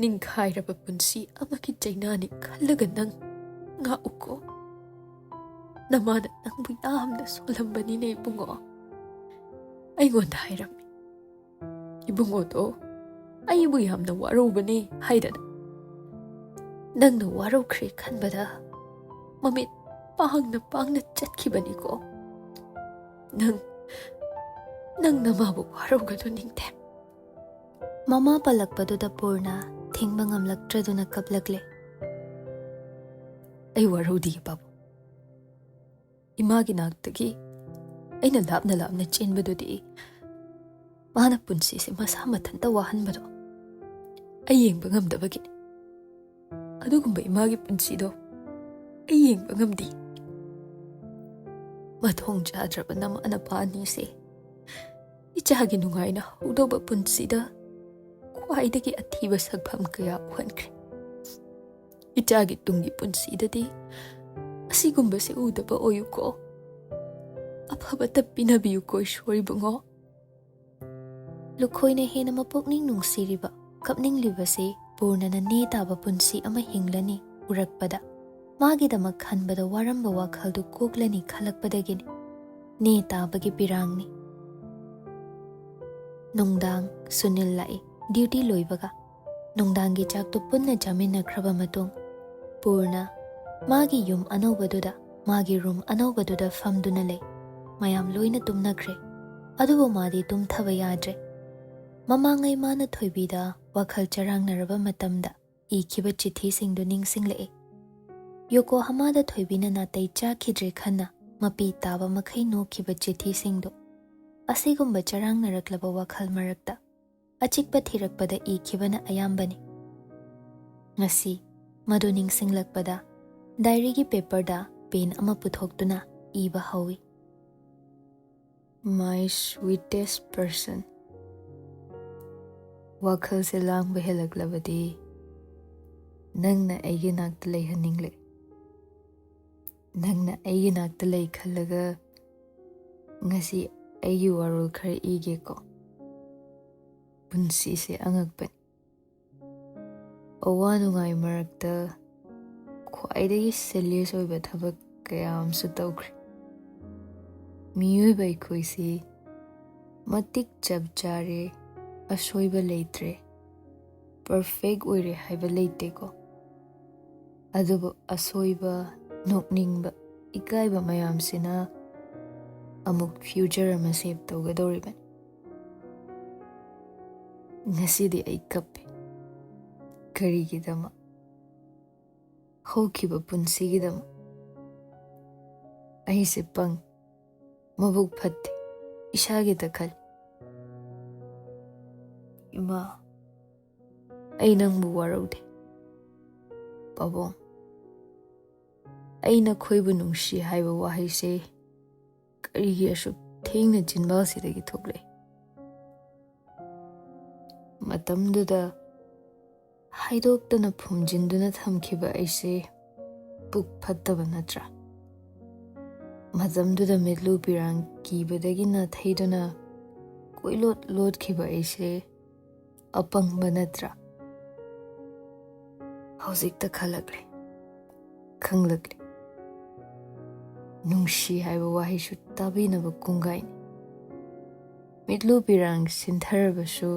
ꯅꯤꯡꯈꯥꯏꯔꯕ ꯄꯨꯟꯁꯤ ꯑꯃꯒꯤ ꯆꯩꯅꯥꯅꯤ ꯈꯜꯂꯒ ꯅꯪ ꯉꯥꯛꯎꯀꯣ꯫ ꯅꯃꯥꯅ ꯅꯪꯕꯨ ꯌꯥꯝꯅ ꯁꯣꯜꯂꯝꯕꯅꯤꯅꯦ ꯏꯕꯨꯡꯉꯣ꯫" ꯑꯩꯉꯣꯟꯗ ꯍꯥꯏꯔꯝꯃꯤ, "ꯏꯕꯨꯡꯉꯣꯗꯣ ꯑꯩꯕꯨ ꯌꯥꯝꯅ ꯋꯥꯔꯧꯕꯅꯦ" ꯍꯥꯏꯗꯅ꯫ ꯅꯪꯅ ꯋꯥꯔꯧꯈ꯭ꯔꯦ ꯈꯟꯕꯗ ꯃꯃꯤꯠ ꯄꯥꯡꯅ ꯄꯥꯡꯅ ꯆꯠꯈꯤꯕꯅꯤꯀꯣ꯫ ꯅꯪ, ꯅꯪ ꯅꯃꯥꯕꯨ ꯋꯥꯔꯧꯒꯅꯨ ꯅꯤꯡꯊꯦꯝ꯫ ꯃꯃꯥ ꯄꯜꯂꯛꯄꯗꯨꯗ ꯄꯨꯔꯅ ꯊꯤꯡꯕ ꯉꯝꯂꯛꯇ꯭ꯔꯗꯨꯅ ꯀꯞꯂꯛꯂꯦ꯫ "ꯑꯩ ꯋꯥꯔꯧꯗꯤꯌꯦ ꯄꯥꯕꯨꯡ꯫ ꯏꯃꯥꯒꯤ ꯅꯥꯛꯇꯒꯤ ꯑꯩꯅ ꯂꯥꯞꯅ ꯂꯥꯞꯅ ꯆꯦꯟꯕꯗꯨꯗꯤ ꯃꯥꯅ ꯄꯨꯟꯁꯤꯁꯦ ꯃꯁꯥ ꯃꯊꯟꯇ ꯋꯥꯍꯟꯕꯗꯣ ꯑꯩ ꯌꯦꯡꯕ ꯉꯝꯗꯕꯒꯤꯅꯤ꯫ ꯑꯗꯨꯒꯨꯝꯕ ꯏꯃꯥꯒꯤ ꯄꯨꯟꯁꯤꯗꯣ ꯑꯩ ꯌꯦꯡꯕ ꯉꯝꯗꯦ꯫ ꯃꯊꯣꯡ ꯆꯥꯗ꯭ꯔꯕ ꯅꯃꯥ ꯅꯄꯥ ꯑꯅꯤꯁꯦ ꯏꯆꯥꯒꯤ ꯅꯨꯡꯉꯥꯏꯅ ꯍꯧꯗꯧꯕ ꯄꯨꯟꯁꯤꯗ ꯈ꯭ꯋꯥꯏꯗꯒꯤ ꯑꯊꯤꯕ ꯁꯛꯐꯝ ꯀꯌꯥ ꯎꯍꯟꯈ꯭ꯔꯦ꯫ ꯏꯆꯥꯒꯤ ꯇꯨꯡꯒꯤ ꯄꯨꯟꯁꯤꯗꯗꯤ ꯑꯁꯤꯒꯨꯝꯕꯁꯦ ꯎꯗꯕ ꯑꯣꯏꯌꯨꯀꯣ꯫ ꯑꯐꯕꯇ ꯄꯤꯅꯕꯤꯌꯨꯀꯣ ꯏꯁꯣꯔ ꯏꯕꯨꯡꯉꯣ꯫ ꯂꯨꯈꯣꯏꯅ ꯍꯦꯟꯅ ꯃꯄꯨꯛꯅꯤꯡ ꯅꯨꯡꯁꯤꯔꯤꯕ, ꯀꯞꯅꯤꯡꯂꯤꯕꯁꯤ ꯄꯨꯔꯅꯅ ꯅꯦ ꯇꯥꯕ ꯄꯨꯟꯁꯤ ꯑꯃ ꯍꯤꯡꯂꯅꯤ ꯎꯔꯛꯄꯗ, ꯃꯥꯒꯤꯗꯃꯛ ꯈꯟꯕꯗ ꯋꯥꯔꯝꯕ ꯋꯥꯈꯜꯗꯨ ꯀꯣꯛꯂꯅꯤ ꯈꯜꯂꯛꯄꯗꯒꯤꯅꯤ꯫ ꯅꯦ ꯇꯥꯕꯒꯤ ꯄꯤꯔꯥꯡꯅꯤ꯫ ꯅꯨꯡꯗꯥꯡ ꯁꯨꯅꯤꯜ ꯂꯥꯛꯏ ꯗ꯭ꯌꯨꯇꯤ ꯂꯣꯏꯕꯒ꯫ ꯅꯨꯡꯗꯥꯡꯒꯤ ꯆꯥꯛꯇꯨ ꯄꯨꯟꯅ ꯆꯥꯃꯤꯟꯅꯈ꯭ꯔꯕ ꯃꯇꯨꯡ, ꯄꯨꯔꯅ ꯃꯥꯒꯤ ꯌꯨꯝ ꯑꯅꯧꯕꯗꯨꯗ, ꯃꯥꯒꯤ ꯔꯨꯝ ꯑꯅꯧꯕꯗꯨꯗ ꯐꯝꯗꯨꯅ ꯂꯩ꯫ ꯃꯌꯥꯝ ꯂꯣꯏꯅ ꯇꯨꯝꯅꯈ꯭ꯔꯦ, ꯑꯗꯨꯕꯨ ꯃꯥꯗꯤ ꯇꯨꯝꯊꯕ ꯌꯥꯗ꯭ꯔꯦ꯫ ꯃꯃꯥꯡꯉꯩ ꯃꯥꯅ ꯊꯣꯏꯕꯤꯗ ꯋꯥꯈꯜ ꯆꯔꯥꯡꯅꯔꯕ ꯃꯇꯝꯗ ꯏꯈꯤꯕ ꯆꯤꯊꯤꯁꯤꯡꯗꯨ ꯅꯤꯡꯁꯤꯡꯂꯛꯏ꯫ ꯌꯣꯀꯣꯍꯥꯃꯥꯗ ꯊꯣꯏꯕꯤꯅ ꯅꯥꯇꯩ ꯆꯥꯈꯤꯗ꯭ꯔꯦ ꯈꯟꯅ ꯃꯄꯤ ꯇꯥꯕ ꯃꯈꯩ ꯅꯣꯛꯈꯤꯕ ꯆꯤꯊꯤꯁꯤꯡꯗꯨ꯫ ꯑꯁꯤꯒꯨꯝꯕ ꯆꯔꯥꯡꯅꯔꯛꯂꯕ ꯋꯥꯈꯜ ꯃꯔꯛꯇ ꯑꯆꯤꯛꯄ ꯊꯤꯔꯛꯄꯗ ꯏꯈꯤꯕꯅ ꯑꯌꯥꯝꯕꯅꯤ꯫ ꯉꯁꯤ ꯃꯗꯨ ꯅꯤꯡꯁꯤꯡꯂꯛꯄꯗ ꯗꯥꯏꯔꯤꯒꯤ ꯄꯦꯄꯔꯗ ꯄꯦꯟ ꯑꯃ ꯄꯨꯊꯣꯛꯇꯨꯅ ꯏꯕ ꯍꯧꯏ꯫ My sweetest person, ꯋꯥꯈꯜꯁꯦ ꯂꯥꯡꯕ ꯍꯦꯜꯂꯛꯂꯕꯗꯤ ꯅꯪꯅ ꯑꯩꯒꯤ ꯅꯥꯛꯇ ꯂꯩꯍꯟꯅꯤꯡꯂꯦ꯫ ꯅꯪꯅ ꯑꯩꯒꯤ ꯅꯥꯛꯇ ꯂꯩ ꯈꯜꯂꯒ ꯉꯁꯤ ꯑꯩꯒꯤ ꯋꯥꯔꯣꯜ ꯈꯔ ꯏꯒꯦꯀꯣ꯫ ꯄꯨꯟꯁꯤꯁꯦ ꯑꯉꯛꯄꯅꯤ꯫ ꯑꯋꯥ ꯅꯨꯡꯉꯥꯏ ꯃꯔꯛꯇ ꯈ꯭ꯋꯥꯏꯗꯒꯤ ꯁꯦꯂꯤꯌꯁ ꯑꯣꯏꯕ ꯊꯕꯛ ꯀꯌꯥ ꯑꯃꯁꯨ ꯇꯧꯈ꯭ꯔꯦ꯫ ꯃꯤꯑꯣꯏꯕ ꯑꯩꯈꯣꯏꯁꯤ ꯃꯇꯤꯛ ꯆꯞ ꯆꯥꯔꯦ, ꯑꯁꯣꯏꯕ ꯂꯩꯇ꯭ꯔꯦ, ꯄꯔꯐꯦꯛ ꯑꯣꯏꯔꯦ ꯍꯥꯏꯕ ꯂꯩꯇꯦꯀꯣ꯫ ꯑꯗꯨꯕꯨ ꯑꯁꯣꯏꯕ, ꯅꯣꯛꯅꯤꯡꯕ, ꯏꯀꯥꯏꯕ ꯃꯌꯥꯝꯁꯤꯅ ꯑꯃꯨꯛ ꯐ꯭ꯌꯨꯆꯔ ꯑꯃ ꯁꯦꯞ ꯇꯧꯒꯗꯧꯔꯤꯕꯅꯤ꯫ ꯉꯁꯤꯗꯤ ꯑꯩ ꯀꯞꯄꯦ꯫ ꯀꯔꯤꯒꯤꯗꯃꯛ? ꯍꯧꯈꯤꯕ ꯄꯨꯟꯁꯤꯒꯤꯗꯃꯛ꯫ ꯑꯩꯁꯦ ꯄꯪ, ꯃꯕꯨꯛ ꯐꯠꯇꯦ, ꯏꯁꯥꯒꯤꯗ ꯈꯜ꯫ ꯏꯃꯥ, ꯑꯩ ꯅꯪꯕꯨ ꯋꯥꯔꯧꯗꯦ꯫ ꯄꯥꯕꯨꯡ, ꯑꯩ ꯅꯈꯣꯏꯕꯨ ꯅꯨꯡꯁꯤ ꯍꯥꯏꯕ ꯋꯥꯍꯩꯁꯦ ꯀꯔꯤꯒꯤ ꯑꯁꯨꯛ ꯊꯦꯡꯅ ꯆꯤꯟꯕꯥꯜꯁꯤꯗꯒꯤ ꯊꯣꯛꯂꯛꯏ? ꯃꯇꯝꯗꯨꯗ ꯍꯥꯏꯗꯣꯛꯇꯅ ꯐꯨꯝꯖꯤꯟꯗꯨꯅ ꯊꯝꯈꯤꯕ ꯑꯩꯁꯦ ꯄꯨꯛ ꯐꯠꯇꯕ ꯅꯠꯇ꯭ꯔꯥ? ꯃꯇꯝꯗꯨꯗ ꯃꯤꯠꯂꯨ ꯄꯤꯔꯥꯡ ꯀꯤꯕꯗꯒꯤ ꯅꯥꯊꯩꯗꯨꯅ ꯀꯣꯏꯂꯣꯠ ꯂꯣꯠꯈꯤꯕ ꯑꯩꯁꯦ ꯑꯄꯪꯕ ꯅꯠꯇ꯭ꯔꯥ? ꯍꯧꯖꯤꯛꯇ ꯈꯜꯂꯛꯂꯦ, ꯈꯪꯂꯛꯂꯦ꯫ ꯅꯨꯡꯁꯤ ꯍꯥꯏꯕ ꯋꯥꯍꯩꯁꯨ ꯇꯥꯕꯤꯅꯕ ꯀꯨꯡꯒꯥꯏꯅꯤ꯫ ꯃꯤꯠꯂꯨ ꯄꯤꯔꯥꯡ ꯁꯤꯟꯊꯔꯕꯁꯨ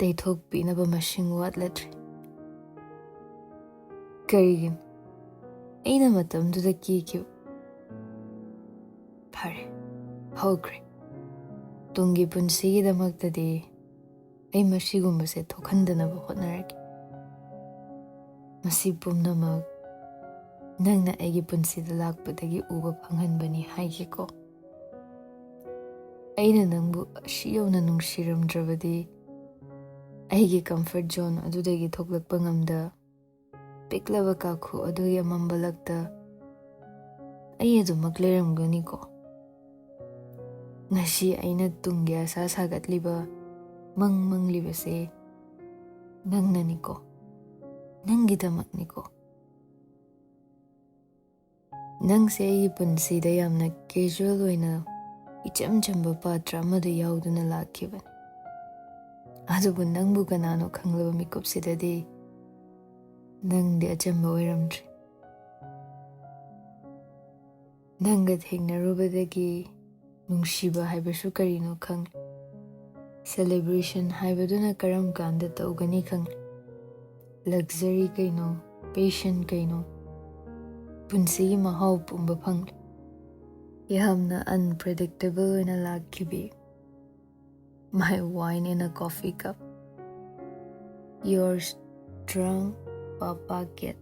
ꯇꯩꯊꯣꯛꯄꯤꯅꯕ ꯃꯁꯤꯡ ꯋꯥꯠꯂꯗ꯭ꯔꯦ꯫ ꯀꯔꯤꯒꯤꯅꯣ ꯑꯩꯅ ꯃꯇꯝꯗꯨꯗ ꯀꯤꯈꯤꯕ? ꯐꯔꯦ, ꯍꯧꯈ꯭ꯔꯦ꯫ ꯇꯨꯡꯒꯤ ꯄꯨꯟꯁꯤꯒꯤꯗꯃꯛꯇꯗꯤ ꯑꯩ ꯃꯁꯤꯒꯨꯝꯕꯁꯦ ꯊꯣꯛꯍꯟꯗꯅꯕ ꯍꯣꯠꯅꯔꯒꯦ꯫ ꯃꯁꯤ ꯄꯨꯝꯅꯃꯛ ꯅꯪꯅ ꯑꯩꯒꯤ ꯄꯨꯟꯁꯤꯗ ꯂꯥꯛꯄꯗꯒꯤ ꯎꯕ ꯐꯪꯍꯟꯕꯅꯤ ꯍꯥꯏꯒꯦꯀꯣ꯫ ꯑꯩꯅ ꯅꯪꯕꯨ ꯑꯁꯤ ꯌꯧꯅ ꯅꯨꯡꯁꯤꯔꯝꯗ꯭ꯔꯕꯗꯤ ꯑꯩꯒꯤ comfort zone ꯑꯗꯨꯗꯒꯤ ꯊꯣꯛꯂꯛꯄ ꯉꯝꯗ ꯄꯤꯛꯂꯕ ꯀꯥꯈꯨ ꯑꯗꯨꯒꯤ ꯑꯃꯝꯕ ꯂꯛꯇ ꯑꯩ ꯑꯗꯨꯃꯛ ꯂꯩꯔꯝꯒꯅꯤꯀꯣ꯫ ꯉꯁꯤ ꯑꯩꯅ ꯇꯨꯡꯒꯤ ꯑꯁꯥ ꯁꯥꯒꯠꯂꯤꯕ ꯃꯪ ꯃꯪꯂꯤꯕꯁꯦ ꯅꯪꯅꯅꯤꯀꯣ, ꯅꯪꯒꯤꯗꯃꯛꯅꯤꯀꯣ꯫ ꯅꯪꯁꯦ ꯑꯩꯒꯤ ꯄꯨꯟꯁꯤꯗ ꯌꯥꯝꯅ casual ꯑꯣꯏꯅ ꯏꯆꯝ ꯆꯝꯕ ꯄꯥꯇ꯭ꯔ ꯑꯃꯗ ꯌꯥꯎꯗꯨꯅ ꯂꯥꯛꯈꯤꯕꯅꯤ꯫ ꯑꯗꯨꯕꯨ ꯅꯪꯕꯨ ꯀꯅꯥꯅꯣ ꯈꯪꯂꯕ ꯃꯤꯀꯨꯞꯁꯤꯗꯗꯤ ꯅꯪꯗꯤ ꯑꯆꯝꯕ ꯑꯣꯏꯔꯝꯗ꯭ꯔꯦ꯫ ꯅꯪꯒ ꯊꯦꯡꯅꯔꯨꯕꯗꯒꯤ ꯅꯨꯡꯁꯤꯕ ꯍꯥꯏꯕꯁꯨ ꯀꯔꯤꯅꯣ ꯈꯪꯂꯦ꯫ Celebration ꯍꯥꯏꯕꯗꯨꯅ ꯀꯔꯝ ꯀꯥꯟꯗ ꯇꯧꯒꯅꯤ ꯈꯪꯂꯦ꯫ Luxury ꯀꯩꯅꯣ, passion ꯀꯩꯅꯣ, ꯄꯨꯟꯁꯤꯒꯤ ꯃꯍꯥꯎ ꯄꯨꯝꯕ ꯐꯪꯂꯦ꯫ ꯌꯥꯝꯅ unpredictable ꯑꯣꯏꯅ ꯂꯥꯛꯈꯤꯕꯤ꯫ My wine in a coffee cup. Yours drunk, Papa Cat.